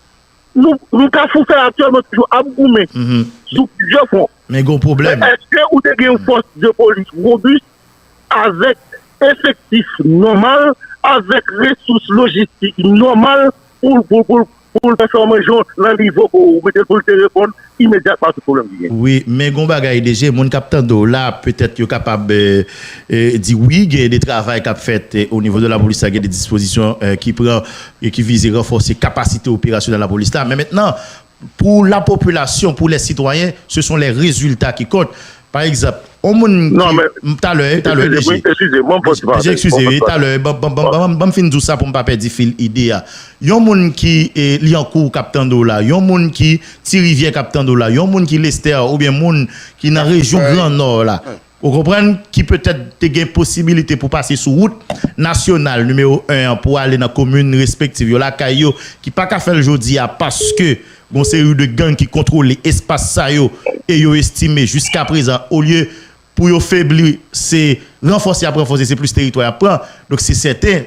Nou, nou Kafou Fè aktyèlman toujou ap goumen sou plizyè fwon. Men gen yon pwoblèm. Men èske ou te gen yon fòs de polis wobis avèk efektif nòmal, avèk resous lojistik nòmal pou, pou, pou, pou l fè sa w manje w nan nivo ke w mete l pou l te reponn imedyatman a tout pwoblèm ki gen? Wi, men gen yon bagay, D G, moun k ap tande w la, petèt yo kapab, eh, eh, di wi, gen de travay k ap fèt, eh, o nivo de lapolis la, gen de dispozisyon, eh, ki pran e ki vize ranfòse kapasite operasyonèl lapolis la. Men mentnan, pour la population, pour les citoyens, ce sont les résultats qui comptent. Pa egzanp, yon moun ki, talè, talè, D J, D J, eskize, wi, talè, ban, ban, ban, ban, ban m fin di w sa pou m pa pèdi fil ide a. Yon moun ki, eh, Lyankou k ap tande w la, yon moun ki Ti Rivyè k ap tande w la, yon moun ki Lestè, oubyen moun ki nan rejyon Gran Nò la, ou konprann, ki petèt te gen posibilite pou pase sou wout nasyonal nimewo en an pou ale nan komin respektif yo, lakay yo, ki pa ka fè l jodi a paske gon seri de gang ki kontwole espas sa yo e yo estime jiska prezan, olye pou yo febli, se ranfòse y ap ranfòse, se plis teritwa y ap pran. Donk, se sèten,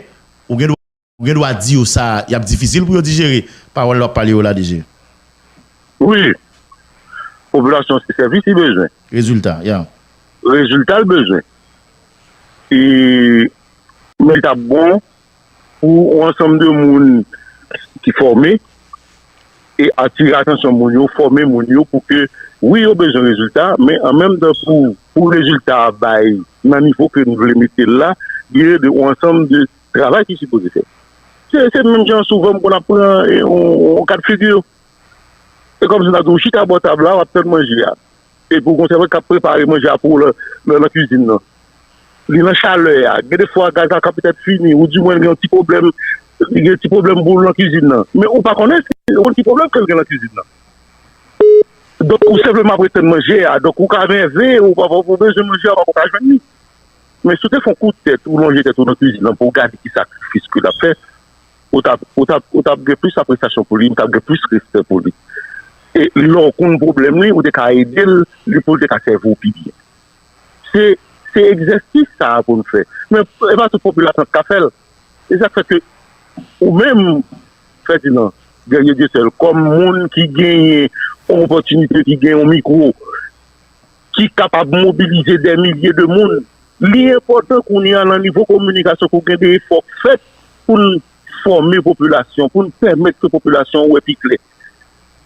ou gen dwa, ou gen dwa di yo sa, y ap difisil pou yo dijere pawòl w ap pale yo la, D J. Wi. Popilasyon se sèvis li bezwen. Rezilta, ya. Rezilta l bezwen. E, men li t ap bon pou yon ansanm de moun ki fòme e atire atansyon moun yo, fòme moun yo pou ke, wi, yo bezwen rezilta, men an menm tan pou, pou rezilta a bay nan nivo ke nou vle mete l la, gen de, yon ansanm de travay ki sipoze fèt. Se, se menm jan souvan m konn ap pran, eh, yon, yon ka de figi. Se kòmsi n ap di w chita bò tab la, w ap tann manje a. Epi w gon sèvant k ap prepare manje a pou w nan, nan, nan kizin nan. Li nan chalè a. Gen de fwa gaz la ka petèt fini, ou di mwen gen yon ti pwoblèm, li gen ti pwoblèm pou l nan kizin nan. Men ou pa konnen si, ou konn ki pwoblèm ke l gen nan kizin nan. Donk, ou senpleman ap ret tann manje a. Donk, ou ka nève, ou pa, ou bezwen manje a, ou pa ka jwenn li. Men si w te fè yon kout tèt, ou lonje tèt ou nan kizin nan pou w gade ki sakrifis ke l ap fè, ou t ap, ou t ap, ou t ap gen plis apresyasyon pou li, ou t ap gen plis respè pou li. E lè w konn pwoblèm li, ou te ka ede l, li pou l te ka sèvi w pi byen. Se, se egzèsis sa a pou n fè. Men e pa tout popilasyon k ka fè l. E sa k fè ke ou menm, Ferdinand Guerrier Dieuseul, kòm moun ki genyen yon opòtinite, ki gen yon mikwo, ki kapab mobilize dè milye de moun, li enpòtan kounye a nan nivo kominikasyon pou gen de efò k fèt pou n fòme popilasyon, pou n pèmèt ke popilasyon an wè pi klè.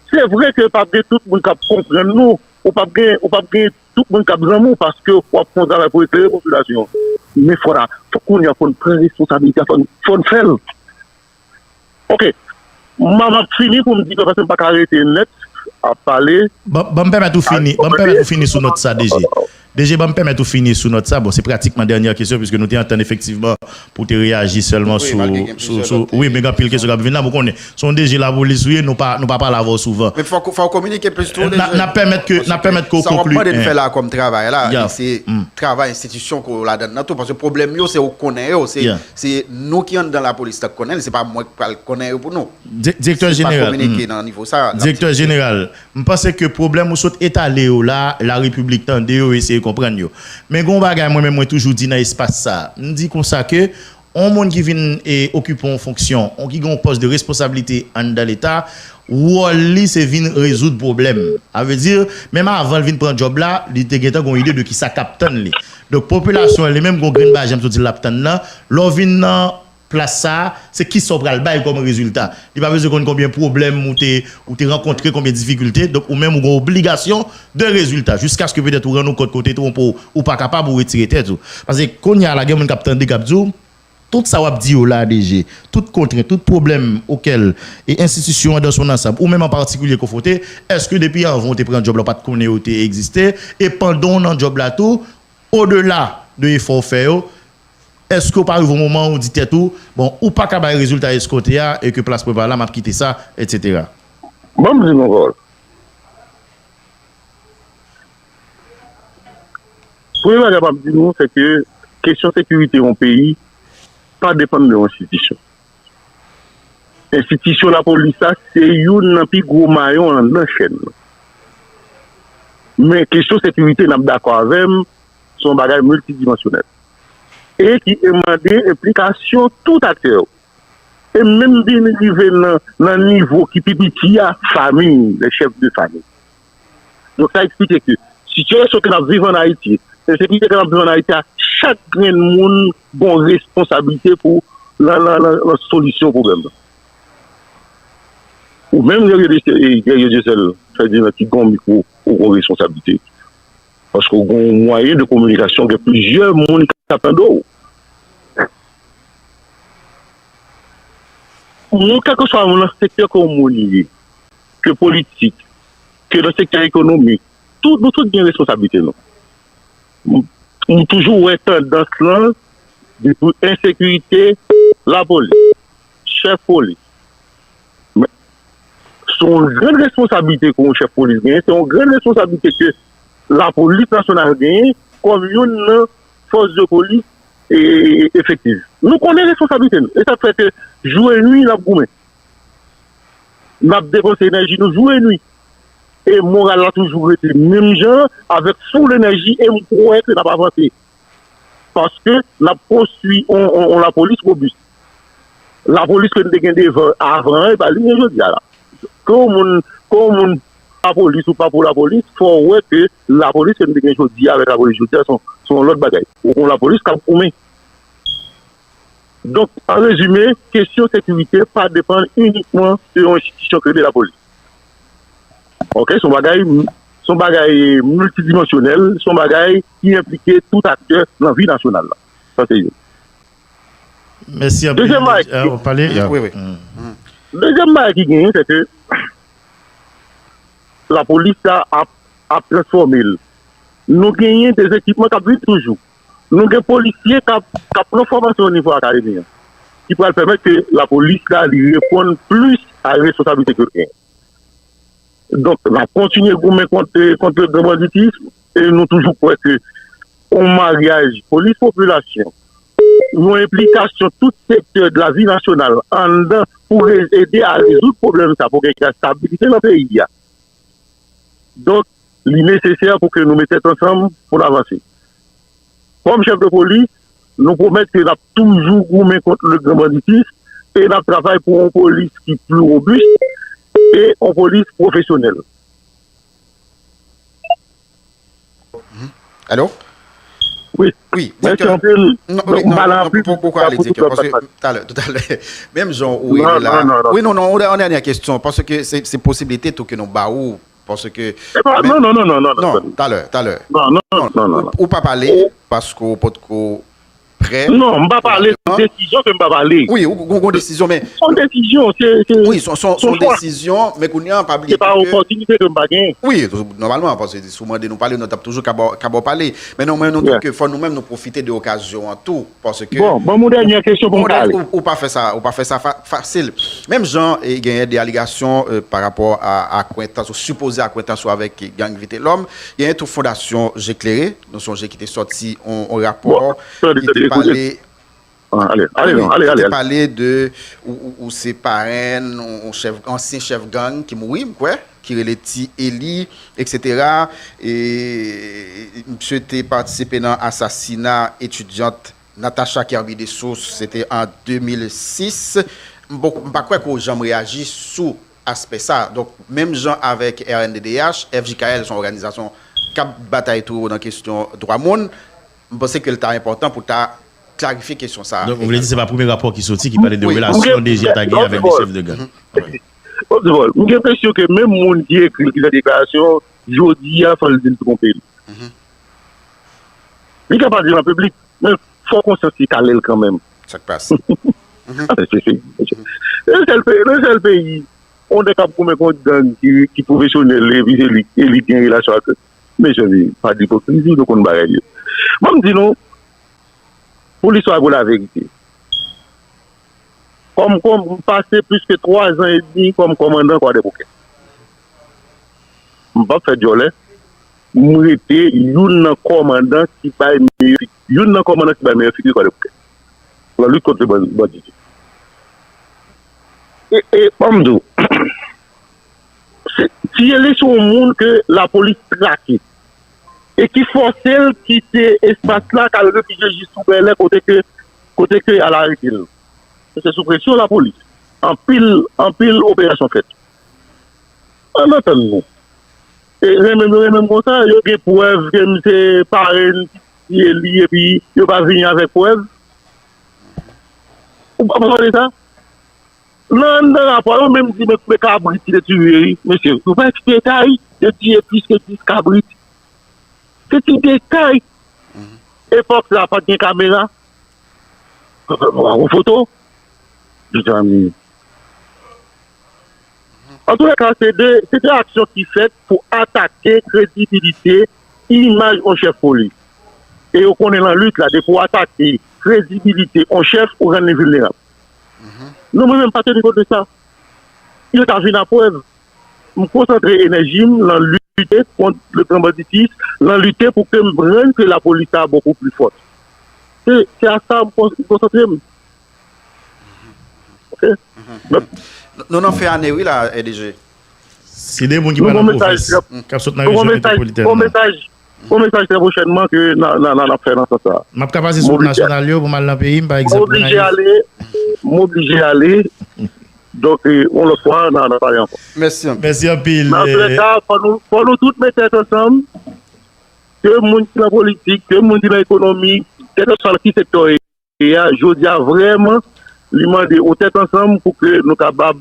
Se vre ke p ap gen tout moun k ap konprann nou, ou p ap gen, ou p ap gen tout moun k ap zanmi w paske w ap fè yon travay pou eklere popilasyon an. Men fò n, fò kounye a fò n pran responsabilite a, fò n, fò n fè l. Ok. M, m ap fini pou m di ke paske m pa ka rete nèt ap pale. Ban, ban m pèmèt ou fini, ban m pèmèt ou fini sou nòt sa, D G. D G, ban m pèmèt ou fini sou nòt sa. Bon, se pratikman dènyè kesyon, piske nou te antann efektivman pou w te reyaji sèlman sou, sou, sou, wi, men gen anpil kesyon k ap vin la, men w konnen, se yon D G lapolis ou ye, nou pa, nou pa pale avè w souvan. Men fòk, fòk w kominike plis tou, D J. N ap pèmèt ke, n ap pèmèt ke w konkli. Sa w ap mande n fè la kòm travay la, se travay enstitisyon ke w ladann nan tou, paske pwoblèm yo, se ou k konnen yo, se, se nou ki anndan lapolis la k konnen l, se pa mwen k pral konnen yo pou nou. Di-, direktè jeneral, kominike nan nivo sa, n ap di. Direktè jeneral, m panse ke pwoblèm ou sot etale yo la, larepiblik tande yo, eseye konprann yo. Men gen yon bagay mwen menm mwen toujou di nan espas sa. M di konsa ke yon moun ki vin, e, okipe yon fonksyon, yon ki gen yon pòs de responsablite anndan Leta, wòl li se vin rezoud pwoblèm. Sa vle di, menm avan l vin pran djòb la, li te gentan gen yon ide de kisa k ap tann li. Donk, popilasyon an li menm gen yon grenn bagay, jan m sot di l, l ap tann nan. Lè w vin nan plas sa a, se kisa w pral bay kòm rezilta. Li pa bezwen konn konbyen pwoblèm ou te, ou te rankontre, konbyen difikilte. Donk, ou menm, ou gen obligasyon de rezilta, jiskaske petèt ou rann ou kont ke w te twonpe w, ou pa kapab, ou retire tèt ou. Paske kounye a la, gen moun k ap tande, k ap di w, tout sa w ap di yo la, D G, tout kontrent, tout pwoblèm okèl e enstitisyon an dans son ensemble, ou menm an patikilye konfwonte, èske depi anvan w te pran djòb la, w pa t konnen yo te egziste, e pandan w nan djòb la tou, odela de efò w fè yo, èske w pa rive yon moman ou di tèt ou, bon, ou pa ka bay rezilta eskonte a, e ke plas mwen pa la, m ap kite sa, etsetera? Ban m di nou yon pawòl. Premye bagay m ap di nou, se ke kesyon sekirite yon peyi pa depann de yon enstitisyon. Enstitisyon lapolis la, se youn nan pi gwo mayon anndan chèn nan. Men kesyon sekirite, n ap dakò avè m, se yon bagay miltidimansyonèl. E ki mande enplikasyon tout aktè yo. E menm vin rive nan, nan nivo ki pi piti a, fanmi, les chefs de famille. Donk, sa eksplike ke sitiyasyon ke n ap viv ann Ayiti, ensekirite ke n ap viv ann Ayiti a, chak grenn moun gon responsablite pou nan, nan, nan, nan solisyon pwoblèm nan. Ou menm, Guerrier Dieuseul, Ferdinand, ki gon mikwo, ou gon responsablite. Paske w gon mwayen de kominikasyon, gen plizyè moun k ap tande w. Moun, kèlkeswa nan sektè ke yon moun ye, ke politik, ke nan sektè ekonomik, tout, nou tout gen responsablite nou. M, m toujou wè tandans lan, depi ensekirite, lapolis, chèf polis. Men, se yon grenn responsablite ke yon chèf polis genyen, se yon grenn responsablite ke lapolis nasyonal genyen kòm youn nan fòs de polis e, e, e, efektif. Nou konnen responsablite nou. E sa k fè ke jou e nwi n ap goumen. N ap depanse enèji nou jou e nwi. E moral la toujou rete menm jan, avèk fou lenèji, e m kwè ke n ap avanse. Paske n ap konstwi on, on, on lapolis robis. Lapolis ke n te gen devan, avan an, e pa li n gen jodi a la. Ke yon moun, ke yon moun lapolis ou pa pou lapolis, fò w wè ke lapolis ke n te gen jodi a avèk lapolis jodi a, se yon, se yon lòt bagay. Ou gen yon lapolis k ap goumen. Donk, an rezime, kesyon sekirite pa depann inikman de yon enstitisyon ki rele lapolis. Oke, se yon bagay, se yon bagay miltidimansyonèl, se yon bagay ki enplike tout aktè nan vi nasyonal la. Sa se youn. Mèsi anpil. Dezyèm bagay, ki genyen, se ke lapolis la ap, ap transfòme l. Nou genyen de ekipman k ap vin toujou. Nou gen polisye k ap, k ap pran fòmasyon o nivo akademi an, ki pral pèmèt ke lapolis la, li reponn plis a responsablite ke l genyen. Donk, n ap kontinye goumen kont, kont le gran banditism, e nou toujou kwè ke yon maryaj polis-popilasyon, yon enplikasyon tout sektè de lavi nasyonal anndan pou re-, ede a rezoud pwoblèm sa, pou gen estabilite nan peyi a. Donk, li nesesè pou ke nou met tèt ansanm pou n avanse. Kòm chèf de polis, nou pwomèt ke n ap toujou goumen kont le gran banditism e n ap travay pou yon polis ki pli wobis e yon polis pwofesyonèl. Alo? Wi. Wi, mèsi anpil. Non, non, non, poko ale, Dike, paske talè, talè, menm jan ou rive la. Wi, non, non, yon dènyè kesyon, paske se, se posiblite tou ke nou ba ou, paske... Non, non, non, non, non, non. Talè, talè. Non, non, non, non. Ou pa pale, paske ou potko prè. Non, m pa pale, se desizyon ke m pa pale. Wi, ou gon desizyon, men... Se yon desizyon, se... Wi, se yon desizyon, men kounye a, pa bliye... Se pa opòtinite ke m pa genyen. Wi, nòmalman, paske si w mande nou pale, nou t ap toujou ka ba w pale. Men non, men nou di ke fò nou menm nou pwofite de okazyon an tou, paske... Bon, ban m yon dènyè kesyon pou m ka ale. Ou pa fè sa, ou pa fè sa fasil. Menm jan, e genyen de alegasyon pa rapò a akwentans, ou sipoze akwentans ou avèk gang Vitelhomme, genyen tou Fondasyon Je Klere, nou sonje ki te sòti yon rapò ki te pale... Ale, ale, ale, ale. Ki te pale de ou, ou, ou se parenn, yon chèf, ansyen chèf gang ki mouri, m kwè, ki rele Ti Eli, etsetera. E misye te patisipe nan asasina etidyant Natacha Kerby Dessources, se te an de mil sis. M poko, m pa kwè ke w janm reyaji sou aspè sa. Donk, menm jan avèk R N D D H, F J K L se yon òganizasyon k ap batay tou nan kesyon dwa moun. M panse ke l ta enpòtan pou ta klarifye kesyon sa a. Donk, ou vle di se pa premye rapò ki soti ki pale de relasyon D G a ta genyen avèk de chèf de gang. Bon, bon, m gen enpresyon ke menm moun ki ekri l, ki fè deklarasyon, jodi a, fò l di l twonpe l. Li ka pa di l an piblik, men fò konsyans li kale l kanmenm. Sa k pase? Nan sèl peyi, nan sèl peyi, yon nèg k ap goumen kont gang ki, ki pwofesyonèl, epi se li, e li gen relasyon ak... Mezanmi, pa d ipokrizi, nou konn bagay yo. Ban m di nou, pou listwa, pou laverite. Kòm, kòm, m pase plis ke twa zan edmi kòm kòmandan Kwadèboukè. M p ap fè djòlè. M rete youn nan kòmandan ki bay meyè figi, youn nan kòmandan ki bay meyè figi Kwadèboukè nan lit kont bandi. E, e, ban m di w, Thierry se yon moun ke lapolis trake e ki fòse l kite espas la, k al refijye jis sou Bèlè kote ke, kote ke y al arete l. Se sou presyon lapolis. Anpil, anpil operasyon fèt. Ann antann nou. E renmen m, renmen m konsa, yo gen prèv ke m se parenn ki tiye li, epi yo pa vini avèk prèv. Ou pa konprann sa? Nan, nan rapò, yo menm di, men, men kabrit ki te tiye, wi, mesye. Yo pa eksplike detay, yo tiye plis ke dis kabrit. Se ti detay. Epòk sa, pa t gen kamera. Yon foto. Mezanmi. Antoulèka, se de, se de aksyon ki fèt pou atake kredibilite, imaj yon chèf polis. E yo konnen nan lit la, depi w atake kredibilite yon chèf, ou rann li vilnerab. Non, mwen menm pa teni kont de sa. Yo ta vin a prèv. M konsantre enèji m nan lite kont le gran banditis, nan lite pou ke m rann ke lapolis sa bokou pli fòt. Se, se a sa m kon-, m konsantre m. Ok? Donk, Nou nan fen ane wi la, D G. Se de moun ki pral an pwovens, k ap sot nan rejyon metwopolitèn nan. Bon mesaj trè pwochènman ke n a, n a, n a, n ap fè nan sans sa. M ap ka pase sou wout nasyonal yo pou m al nan peyi m, pa egzanp. M oblije ale, m oblije ale. Donk, yon lòt fwa, n a, n a pale ankò. Mèsi anpil. Mèsi anpil. Nan antoulèka, fò nou, fò nou tout met tèt ansanm. Ke moun ki nan politik, ke moun ki nan ekonomi, kèlkeswa ki sektè yo ye a, jodi a vrèman, li mande yon tèt ansanm pou ke nou kapab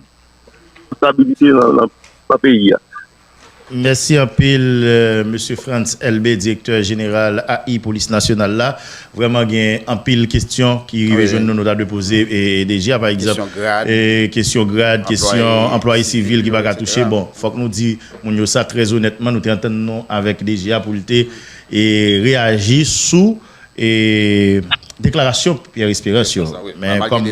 stabilite nan, nan, nan peyi a. Mèsi anpil, mesye Frantz Elbé, direktè jeneral A I Polis Nasyonal la. Vrèman gen anpil kesyon ki rive jwenn nou, nou ta dwe poze DG a, pa egzanp, kesyon grad, kesyon anplwaye sivil ki pa ka touche. Bon, fòk nou di moun yo sa trè onètman, nou te antann nou avèk DG a pou l te reyaji sou deklarasyon Pierre Espérance yo. Men kòm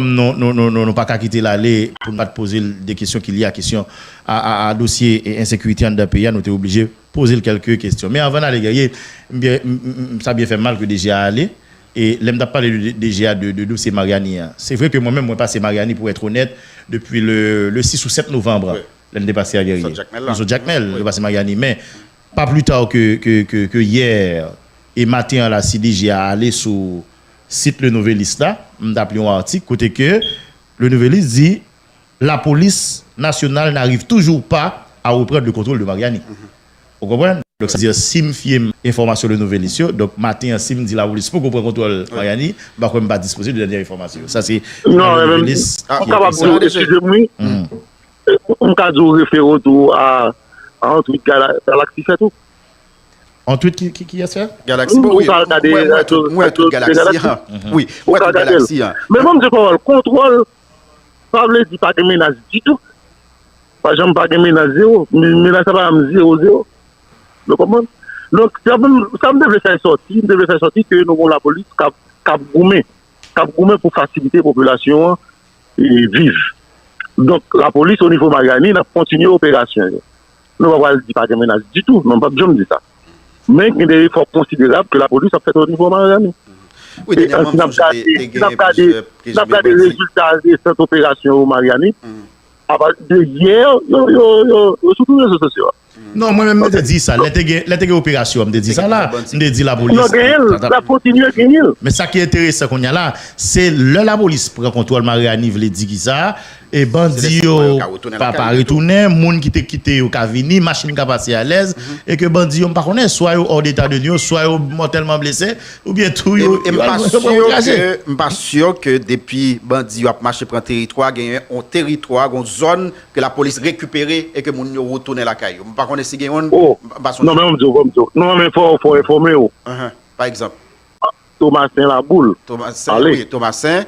nou pa ka kite l ale pou n pa t poze l de kesyon ki lye a kesyon a dosye ensekirite anndan peyi a, nou te oblije poze l kèlke kesyon. Men anvan n ale, Guerrier, m byen, m, m, m, sa byen fè m mal ke DG a ale. E lè m t ap pale de DG a, de, de dosye Mariani an, se vre ke mwen menm, mwen pase Mariani, pou èt onèt, depi le, le sis ou sèt novanm, lè m te pase a Guerrier. M sot Jakmèl, m pase Mariani. Men, pa pli ta ke, ke, ke, ke yè e maten an la, si DG a ale sou sit Le Nouvelliste la, m t ap li yon atik kote ke Le Nouvelliste di, La police nationale n'arrive toujours pas à reprendre le contrôle de Mariani. Ou konprann? Donk, sa di, si m fye m enfòmasyon Le Nouvelliste yo, donk, maten an, si m di lapolis poko pran kontwòl Mariani, m pa kwè m pa dispoze de dènye enfòmasyon yo. Sa se Le Nouvelliste ki ekri sa. Ou kapab di, eskize m, wi. M ka di w refere w tou a, a yon tweet Gala-, Galaxy fè tou. Yon tweet ki, ki, kiyès fè? Galaxy, bon, wi. Ou ka gade, mwen, mwen, mwen, tweet Galaxy an. Wi, mwen, tweet Galaxy an. Men ban m di w pawòl, kontwòl, pa vle di pa gen menas ditou. Pa janm pa gen menas, zewo. Menas sa pa janm zewo, zewo. Nou konprann? Donk, sa m, sa m te vle fè sòti, m te vle fè sòti ke nou gon lapolis k ap, k ap goumen, k ap goumen pou fasilite popilasyon an e, viv. Donk, lapolis o nivo Mariani, n ap kontinye operasyon yo. Nou pa pral di pa gen menas ditou, non, m p ap janm di sa. Men gen de efò konsiderab ke lapolis ap fè o nivo Mariani. E, e si n ap gade, si n ap gade, si n ap gade rezilta resant operasyon yo Mariani, apa de yè, yo, yo, yo, yo sou tout rezo sosyo a. Non, mwen menm, mwen te di sa. Lè te gen, lè te gen operasyon, m te di sa la. M te di lapolis. Non, genyen l. L ap kontinye genyen l. Men sa ki enteresan kounye a la, se lè lapolis pran kontwòl Mariani, vle di kisa? E bandi yo pa, pa retounen, moun ki te kite yo ka vini, machin ka pase alèz, e ke bandi yo, m pa konnen, swa yo hors d'état de nuire, swa yo mòtèlman blese, oubyen tou yo, yo al pran kraze. M pa si ke depi bandi yo ap mache pran teritwa, genyen yon teritwa, yon zòn ke lapolis rekipere e ke moun yo retounen lakay yo. M pa konnen si gen yon, m pa sonje. Non, men m di w, ban m di w. Non, men fò, fò enfòme w. Pa egzanp. Tomasen Laboul. Tomasen, wi, Tomasen.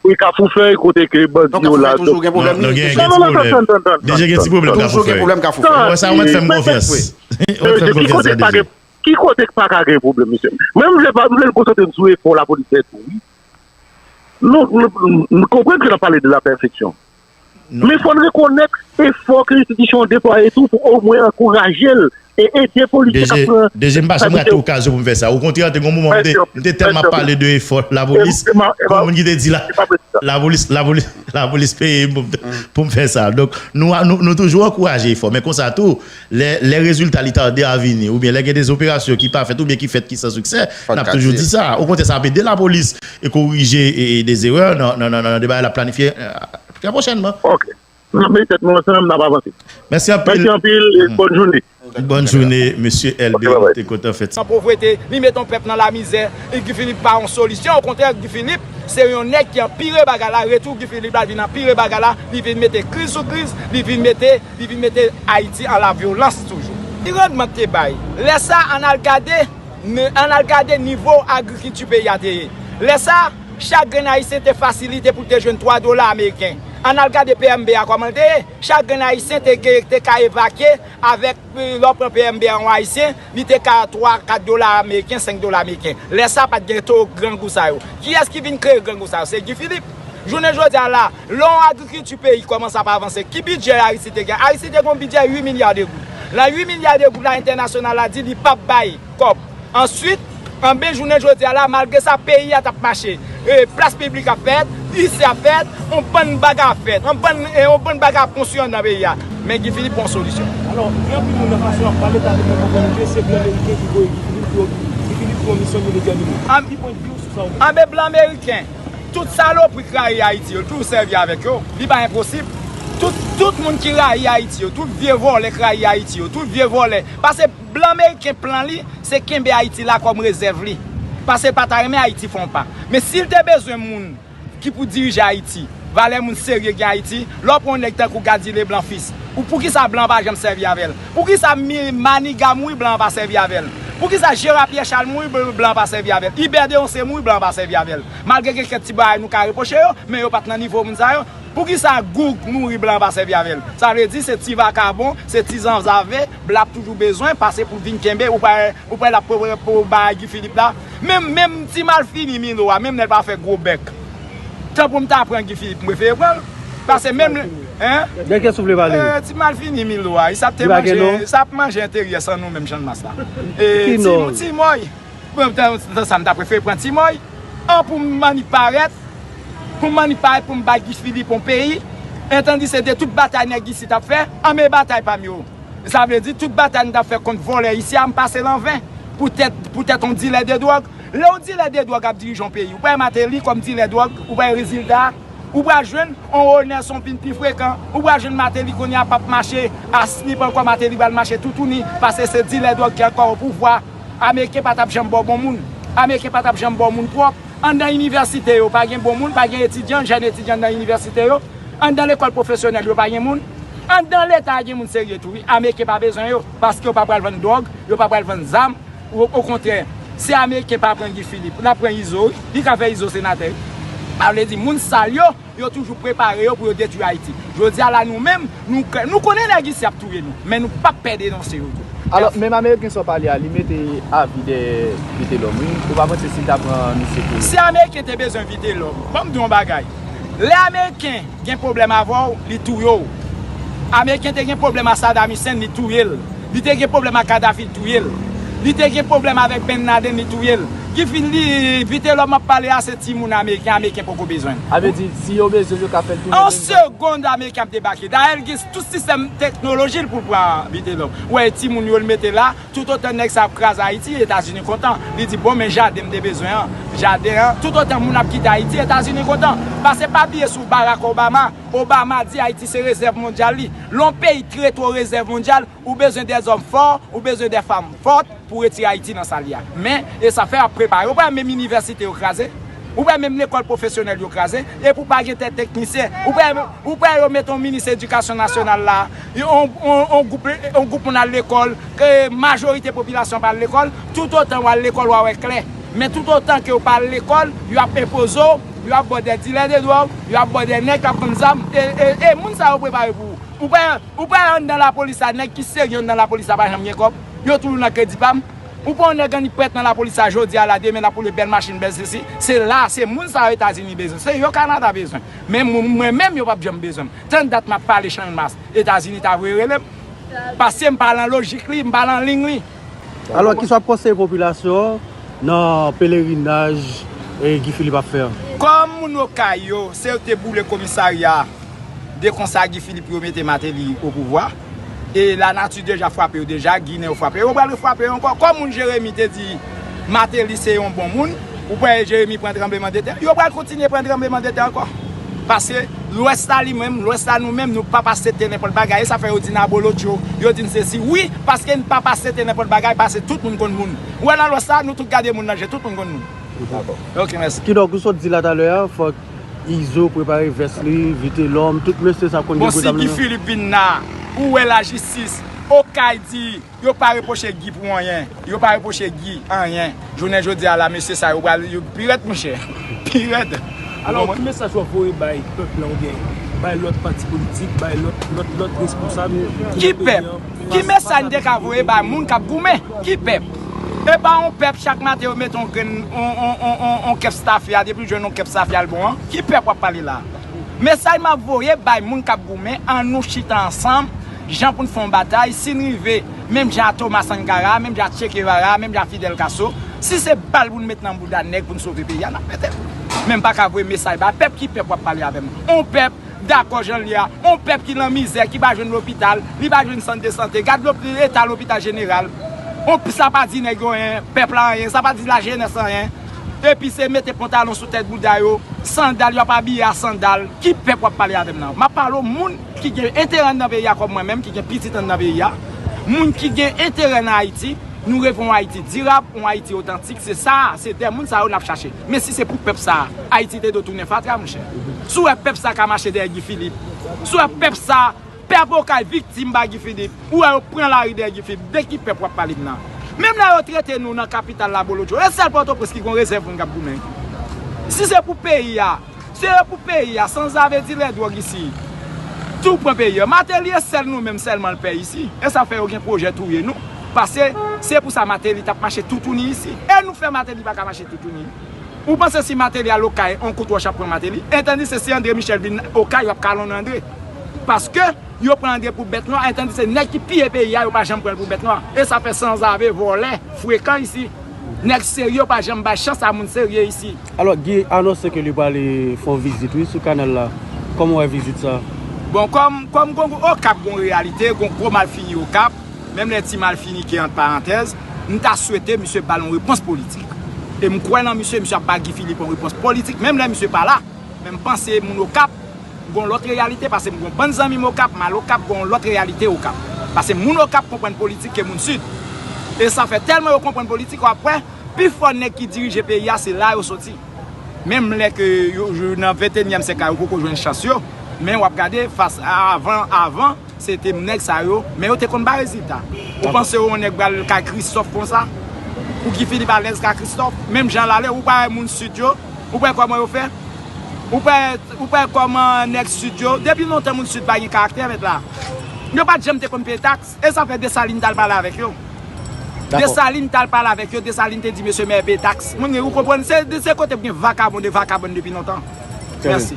Wi, Kafou Fèy, kote ke bandi yo la. Donk, Kafou Fèy toujou gen pwoblèm. Non, non, non, tann, tann, tann. Deja gen ti pwoblèm Kafou Fèy. Toujou gen pwoblèm Kafou Fèy. Wè sa, ou mèt fè m konfyans. Ou mèt fè m konfyans sa, deja. Ki kote k pa ka gen pwoblèm, mesye? Men m vle pa, m vle konsantre m sou efò lapolis fè tou, wi. Nou, nou, nou konprann ke n ap pale de la pèfeksyon. Men fò n rekonèt efò ke enstitisyon an deplwaye tou pou omwen ankouraje l e ede polisye k ap pran. D G, m pa janm rate okazyon pou m fè sa. Okontrè, te gen yon moman, m te, m te tèlman ap pale de efò lapolis, gon moun ki te di la, lapolis, lapolis, lapolis peye m pou m, pou m fè sa. Donk, nou, nou, nou toujou ankouraje efò. Men konsa tou, lè, lè rezilta li tande a vini, oubyen lè gen de operasyon ki pa fèt, oubyen ki fèt ki san siksè, n ap toujou di sa. Okontrè, sa ap ede lapolis e korije e, e de erè nan, nan, nan, nan de bagay l ap planifye, e, trè pwochènman. Ok. N ap mete tèt nou ansanm, n ap avanse. Mèsi anpil. Mèsi anpil e bòn jounen. Bòn jounen, mesye L B, te kontan fè ti. Nan povrete, li mete yon pèp nan lamizè, e Guy Philippe pa yon solisyon, okontrè, Guy Philippe, se yon nèg ki anpire bagay la, retou Guy Philippe la vin anpire bagay la, li vin mete kriz sou kriz, li vin mete, li vin mete Ayiti an lavyolans toujou. Ki randman te bay? Lè sa, ann al gade, ann al gade nivo agrikilti peyi a te ye. Lè sa, chak grenn ayisyen te fasilite pou l te jwenn twa dola ameriken. Ann al gade P M B a kòman l te ye. Chak grenn ayisyen te, te ka evakye avèk, e, lè w pran P M B a yon ayisyen, li te ka twa, kat dola ameriken, senk dola ameriken. Lè sa, pa t gen to grangou sa yo. Kiyès ki vin kreye grangou sa yo? Se Guy Philippe. Jounen jodi a la, lè yon agrikilti peyi kòmanse ap avanse, ki bidjè Ayiti te gen? Ayiti te gen yon bidjè uit milya de goud. Nan uit milya de goud la, entènasyonal la di li p ap bay kòb. Answit, anben, jounen jodi a la, malgre sa, peyi a t ap mache. E, plas piblik ap fèt, lise ap fèt, yon bann bagay ap fèt, yon bann, e, yon bann bagay ap konstwi anndan peyi a. Men Guy Philippe pran solisyon. Alò, gen anpil moun nan fason y ap pale, ta vle fè konprann ke se blan meriken ki voye Guy Philippe pou yo, Guy Philippe pou yon misyon ki detèmine. Ki pwennvi w sou sa w di? Anben, blan meriken, tout salopri k rayi Ayiti yo, l toujou sèvi avèk yo. Li pa enposib. Tout, tout moun ki rayi Ayiti yo, tout vye vòlè k rayi Ayiti yo, tout vye vòlè. Paske blan meriken plan li, se kenbe Ayiti la kòm rezèv li. Paske l pa ta renmen Ayiti fè yon pa. Men si l te bezwen moun ki pou dirije Ayiti, valè moun serye gen Ayiti, lè w pran yon nèg tankou Gady Leblanc Fils, ou poukisa blan pa janm sèvi avè l? Poukisa mi-, Maniga mouri, blan pa sèvi avè l? Poukisa Gérard Pierre Charles mouri, bl-, blan pa sèvi avè l? Hubert Deronceau mouri, blan pa sèvi avè l? Malgre gen kèk ti bagay nou ka repwoche yo, men yo pa t nan nivo moun sa yo. Poukisa Goug mouri, blan pa sèvi avè l? Sa vle di se ti vakabon, se ti zanzave, blan ap toujou bezwen, paske pou vin kenbe, ou pa, ou pa l ap pou, pou bay Guy Philippe la. Menm, menm ti malfini Milo a, menm lè l pa fè gwo bèk. Tan pou m ta pran Guy Philippe, m prefere pran l. Paske menm, en? De kiyès ou vle pale? Eh, ti malfini Milo a, sa ap te manje, sa ap manje enteryè san nou menm, Channmas la. Eh, ti, ti Mòy. Bon, tan, tan sa, m ta prefere pran Ti Mòy. An pou m annik parèt, pou m annik parèt, pou m bay Guy Philippe yon peyi. Entandi se de tout batay nèg isit ap fè, an men batay pa m yo. Sa vle di, tout batay m t ap fè kont vòlè isi a, m pase l an ven. Poutèt, poutèt yon dilè de dwòg. Lè yon dilè de dwòg ap dirije yon peyi, ou pa wè Martelly kòm dilè dwòg, ou pa wè rezilta a? Ou pral jwenn yon Ronel Sonpin pi frekan. Ou pral jwenn Martelly kounye a p ap mache a slip ankò, Martelly pral mache toutouni, paske se dilè dwòg ki ankò o pouvwa. Ameriken pa t ap janm ba w bon moun. Ameriken pa t ap janm ba w moun pwòp. Anndan inivèsite yo, pa gen bon moun, pa gen etidyan, jèn etidyan nan inivèsite yo. Anndan lekòl pwofesyonèl yo, pa gen moun. Anndan Leta a gen moun serye tou, wi. Ameriken pa bezwen yo, paske yo pa pral vann dwòg, yo pa pral vann zam. O, okontrè, si Ameriken pa pran Guy Philippe, l ap pran Izo, wi. Li ka fè Izo senatè, wi. Sa vle di, moun sal yo, yo toujou prepare yo pou yo detwi Ayiti. Jodi a la, nou menm, nou, nou konnen nèg isi ap touye nou, men nou p ap pè denonse yo tou. Alò, menm Ameriken sa w pale a, li mete avi dèyè Vitelhomme, wi. Ou pa panse si l ta pran misye pou... Si Ameriken te bezwen Vitelhomme, ban m di w yon bagay. Lè Ameriken gen pwoblèm avè w, li touye w. Ameriken te gen pwoblèm a Saddam Hussein, li touye l. Li te gen pwoblèm ak Kadhafi, li touye l. Li te gen pwoblèm avèk Ben Laden, li touye l. Ki fin li, Vitelhomme ap pale a, se timoun Ameriken, Ameriken poko bezwen l. A vle di, si yo bezwen l, yo ka fè l tounen menm jan. An segonn, Ameriken ap debake. Dayè, l gen tout sistèm teknoloji l pou l pran Vitelhomme. Ou wè, timoun yo l mete la, toutotan nèg sa ap kraze Ayiti, Etazini kontan. Li di, bon, men jaden m te bezwen an, jaden an, toutotan moun ap kite Ayiti, Etazini kontan. Paske pa bliye sou Barack Obama, Obama di Ayiti se rezèv mondyal li. Lè yon peyi trete w rezèv mondyal, ou bezwen dèzòm fò, ou bezwen dè fanm fòt pou retire Ayiti nan sa l ye a. Men, e sa fè y ap prepare. Ou pa wè menm inivèsite yo kraze? Ou pa wè menm lekòl pwofesyonèl yo kraze? Epi w pa gen tèt teknisyen. Ou pa wè, ou pa wè yo mete yon minis edikasyon nasyonal la, yon, yon, yon gwoup, yon gwoup moun al lekòl, ke majorite popilasyon pa al lekòl. Toutotan w al lekòl, w a wè klè. Men toutotan ke w pa al lekòl, yo ap enpoze w, yo ap ba w dè dilè de dwòg, yo ap ba w dè nèg k ap vann zam, e, e, e moun sa yo prepare pou ou. Ou pa, ou pa wè anndan lapolis la, nèg ki serye anndan lapolis la pa janm gen kòb. Yo toujou nan kredi pa m. Ou pran yon nèg annik prèt nan lapolis la jodi a la, demen l ap woule bèl machin, bèl sesi. Se la, se moun sa yo Etazini bezwen. Se yo Kanada bezwen. Men moun, mwen menm, yo p ap janm bezwen m. Tann dat m ap pale Channmas, Etazini ta voye rele m. Paske m pa nan lojik li, m pa nan liy li. Alò, kisa w ap konseye popilasyon an nan pelerinaj e Guy Philippe ap fè an? Kòm moun Okay yo, se yo te boule komisarya, de konsa Guy Philippe pou yo mete Martelly o pouvwa. E lanati deja frape yo deja, Ginen yo frape yo, yo pral refrape yo ankò. Kòm moun Jeremi te di Martelly se yon bon moun, ou kwè Jeremi pran tranblemanntè, yo pral kontinye pran tranblemanntè ankò. Paske Lwès la li menm, Lwès la nou menm, nou p ap aksepte nenpòt bagay. E sa fè yo di n abolotcho, yo di n sesi. Wi, paske n p ap aksepte nenpòt bagay, paske tout moun konn moun. Ou wè nan Lwès la, nou tout gade moun nan je, tout moun konn moun. Ok, mèsi. Kidonk, ou sot di la talè a, fòk Izo prepare vès li, Vitelòm, tout mesye sa konn gen. Bon, si Guy Philippe vin la, ou wè lajistis, Okay di, yo pa repwoche Guy pou anyen. Yo pa repwoche Guy anyen. Jounen jodi a la, mesye sa yo pral yo pi rèd, monchè. Pi rèd. Alò, ki mesaj w ap voye bay pèp la oubyen bay lòt pati politik, bay lòt lòt lòt responsab? Ki pèp? Ki mesaj n te ka voye bay moun k ap goumen? Ki pèp? E pa yon pèp chak maten yo mete yon grenn, yon, yon, yon, yon, yon kèp stafya, depi l jwenn yon kèp stafya l bon an. Ki pèp w ap pale la? Mesaj m ap voye bay moun k ap goumen, ann nou chita ansanm, jan pou n fè yon batay, si n rive, menm jan a Thomas Sankara, menm jan a Che Guevara, menm jan a Fidel Castro, si se bal pou n met nan bouda nèg pou n sove peyi a, n ap mete l. Men m pa ka voye mesaj bay pèp, ki pèp w ap pale avè m? On pèp dakò jan l ye a, on pèp ki nan mizè, ki pa jwenn lopital, li pa jwenn sant de sante. Gad lop- eta lopital jeneral. On, sa pa di nèg yo anyen, pèp la anyen, sa pa di lajenès anyen. Epi se mete pantalon sou tèt bouda yo, sandal, y ap abiye a sandal. Ki pèp w ap pale avè m nan? M ap pale w moun ki gen enterè anndan peyi a kòm mwen menm, ki gen pitit anndan peyi a. Moun ki gen enterè nan Ayiti. Nou reve yon Ayiti dirab, yon Ayiti otantik. Se sa, se de moun sa yo n ap chache. Men si se pou pèp sa, Ayiti te dwe tounen fatra, monchè. Si w wè pèp sa ka mache dèyè Guy Philippe, si w wè pèp sa, pèp Okay viktim ba Guy Philippe, ou wè yo pran lari dèyè Guy Philippe, de ki pèp w ap pale m nan? Menm lè yo trete nou nan kapital la Bolodjo, e sèl Pòtoprens ki gon rezèv moun k ap goumen. Si se pou peyi a, se pou peyi a, sanzave dilè dwòg isi. Tou pran peyi a. Martelly e sèl nou menm sèlman l pè isi. E sa fè yo gen pwojè touye nou. Paske se pou sa Martelly t ap mache toutouni isi. E nou fè Martelly pa ka mache toutouni. Ou panse si Martelly al Okay, on kout wòch ap pran Martelly? Etandise si André Michel vin Okay, yo ap kalonnen André. Paske yo pran André pou bèt nwa, etandise se nèg ki piye peyi a, yo pa janm pran l pou bèt nwa. E sa fè sanzave, vòlè, frekan isi. Nèg serye, yo pa janm bay chans a moun serye isi. Alò, Guy anonse ke li prale fè yon vizit, wi, sou kanal la. Kòman w wè vizit sa a? Bon, kòm, kòm gon, Okap gon reyalite, gon gwo malfini Okap, menm lè ti malfini ki ant parantèz, m ta swete misye ba l yon repons politik. E m kwè nan misye, misye ap ba Guy Philippe yon repons politik, menm lè misye pa la. Men m panse moun Okap gon lòt reyalite, paske m gon bann zanmi m Okap, m al Okap, gon lòt reyalite Okap. Paske moun Okap konprann politik ke moun Sid. E sa fè tèlman yo konprann politik, w ap wè, pifò nèg ki dirije peyi a, se la yo soti. Menm lè ke yo, yo nan ventenyèm syèk la, yo poko jwenn chans yo, men w ap gade, fas a, avan, avan, se te nèg sa yo, men yo te konn bay rezilta. Ou panse yon nèg pral kay Christophe konsa? Ou Guy Philippe alèz kay Christophe? Menm jan l ale, ou pa wè moun Sid yo, ou pa wè kòman yo fè? Ou pa wè, ou pa wè kòman nèg Sid yo, depi lontan moun Sid pa gen karaktè, mèt la. Yo pa t janm te konn peye taks, e sa fè Desalin t al pale avèk yo. Desalin t al pale avèk yo, Desalin te di mesye mè peye taks. Moun gen, ou konprann, se, se kote gen vakabon de vakabon depi lontan. Mèsi.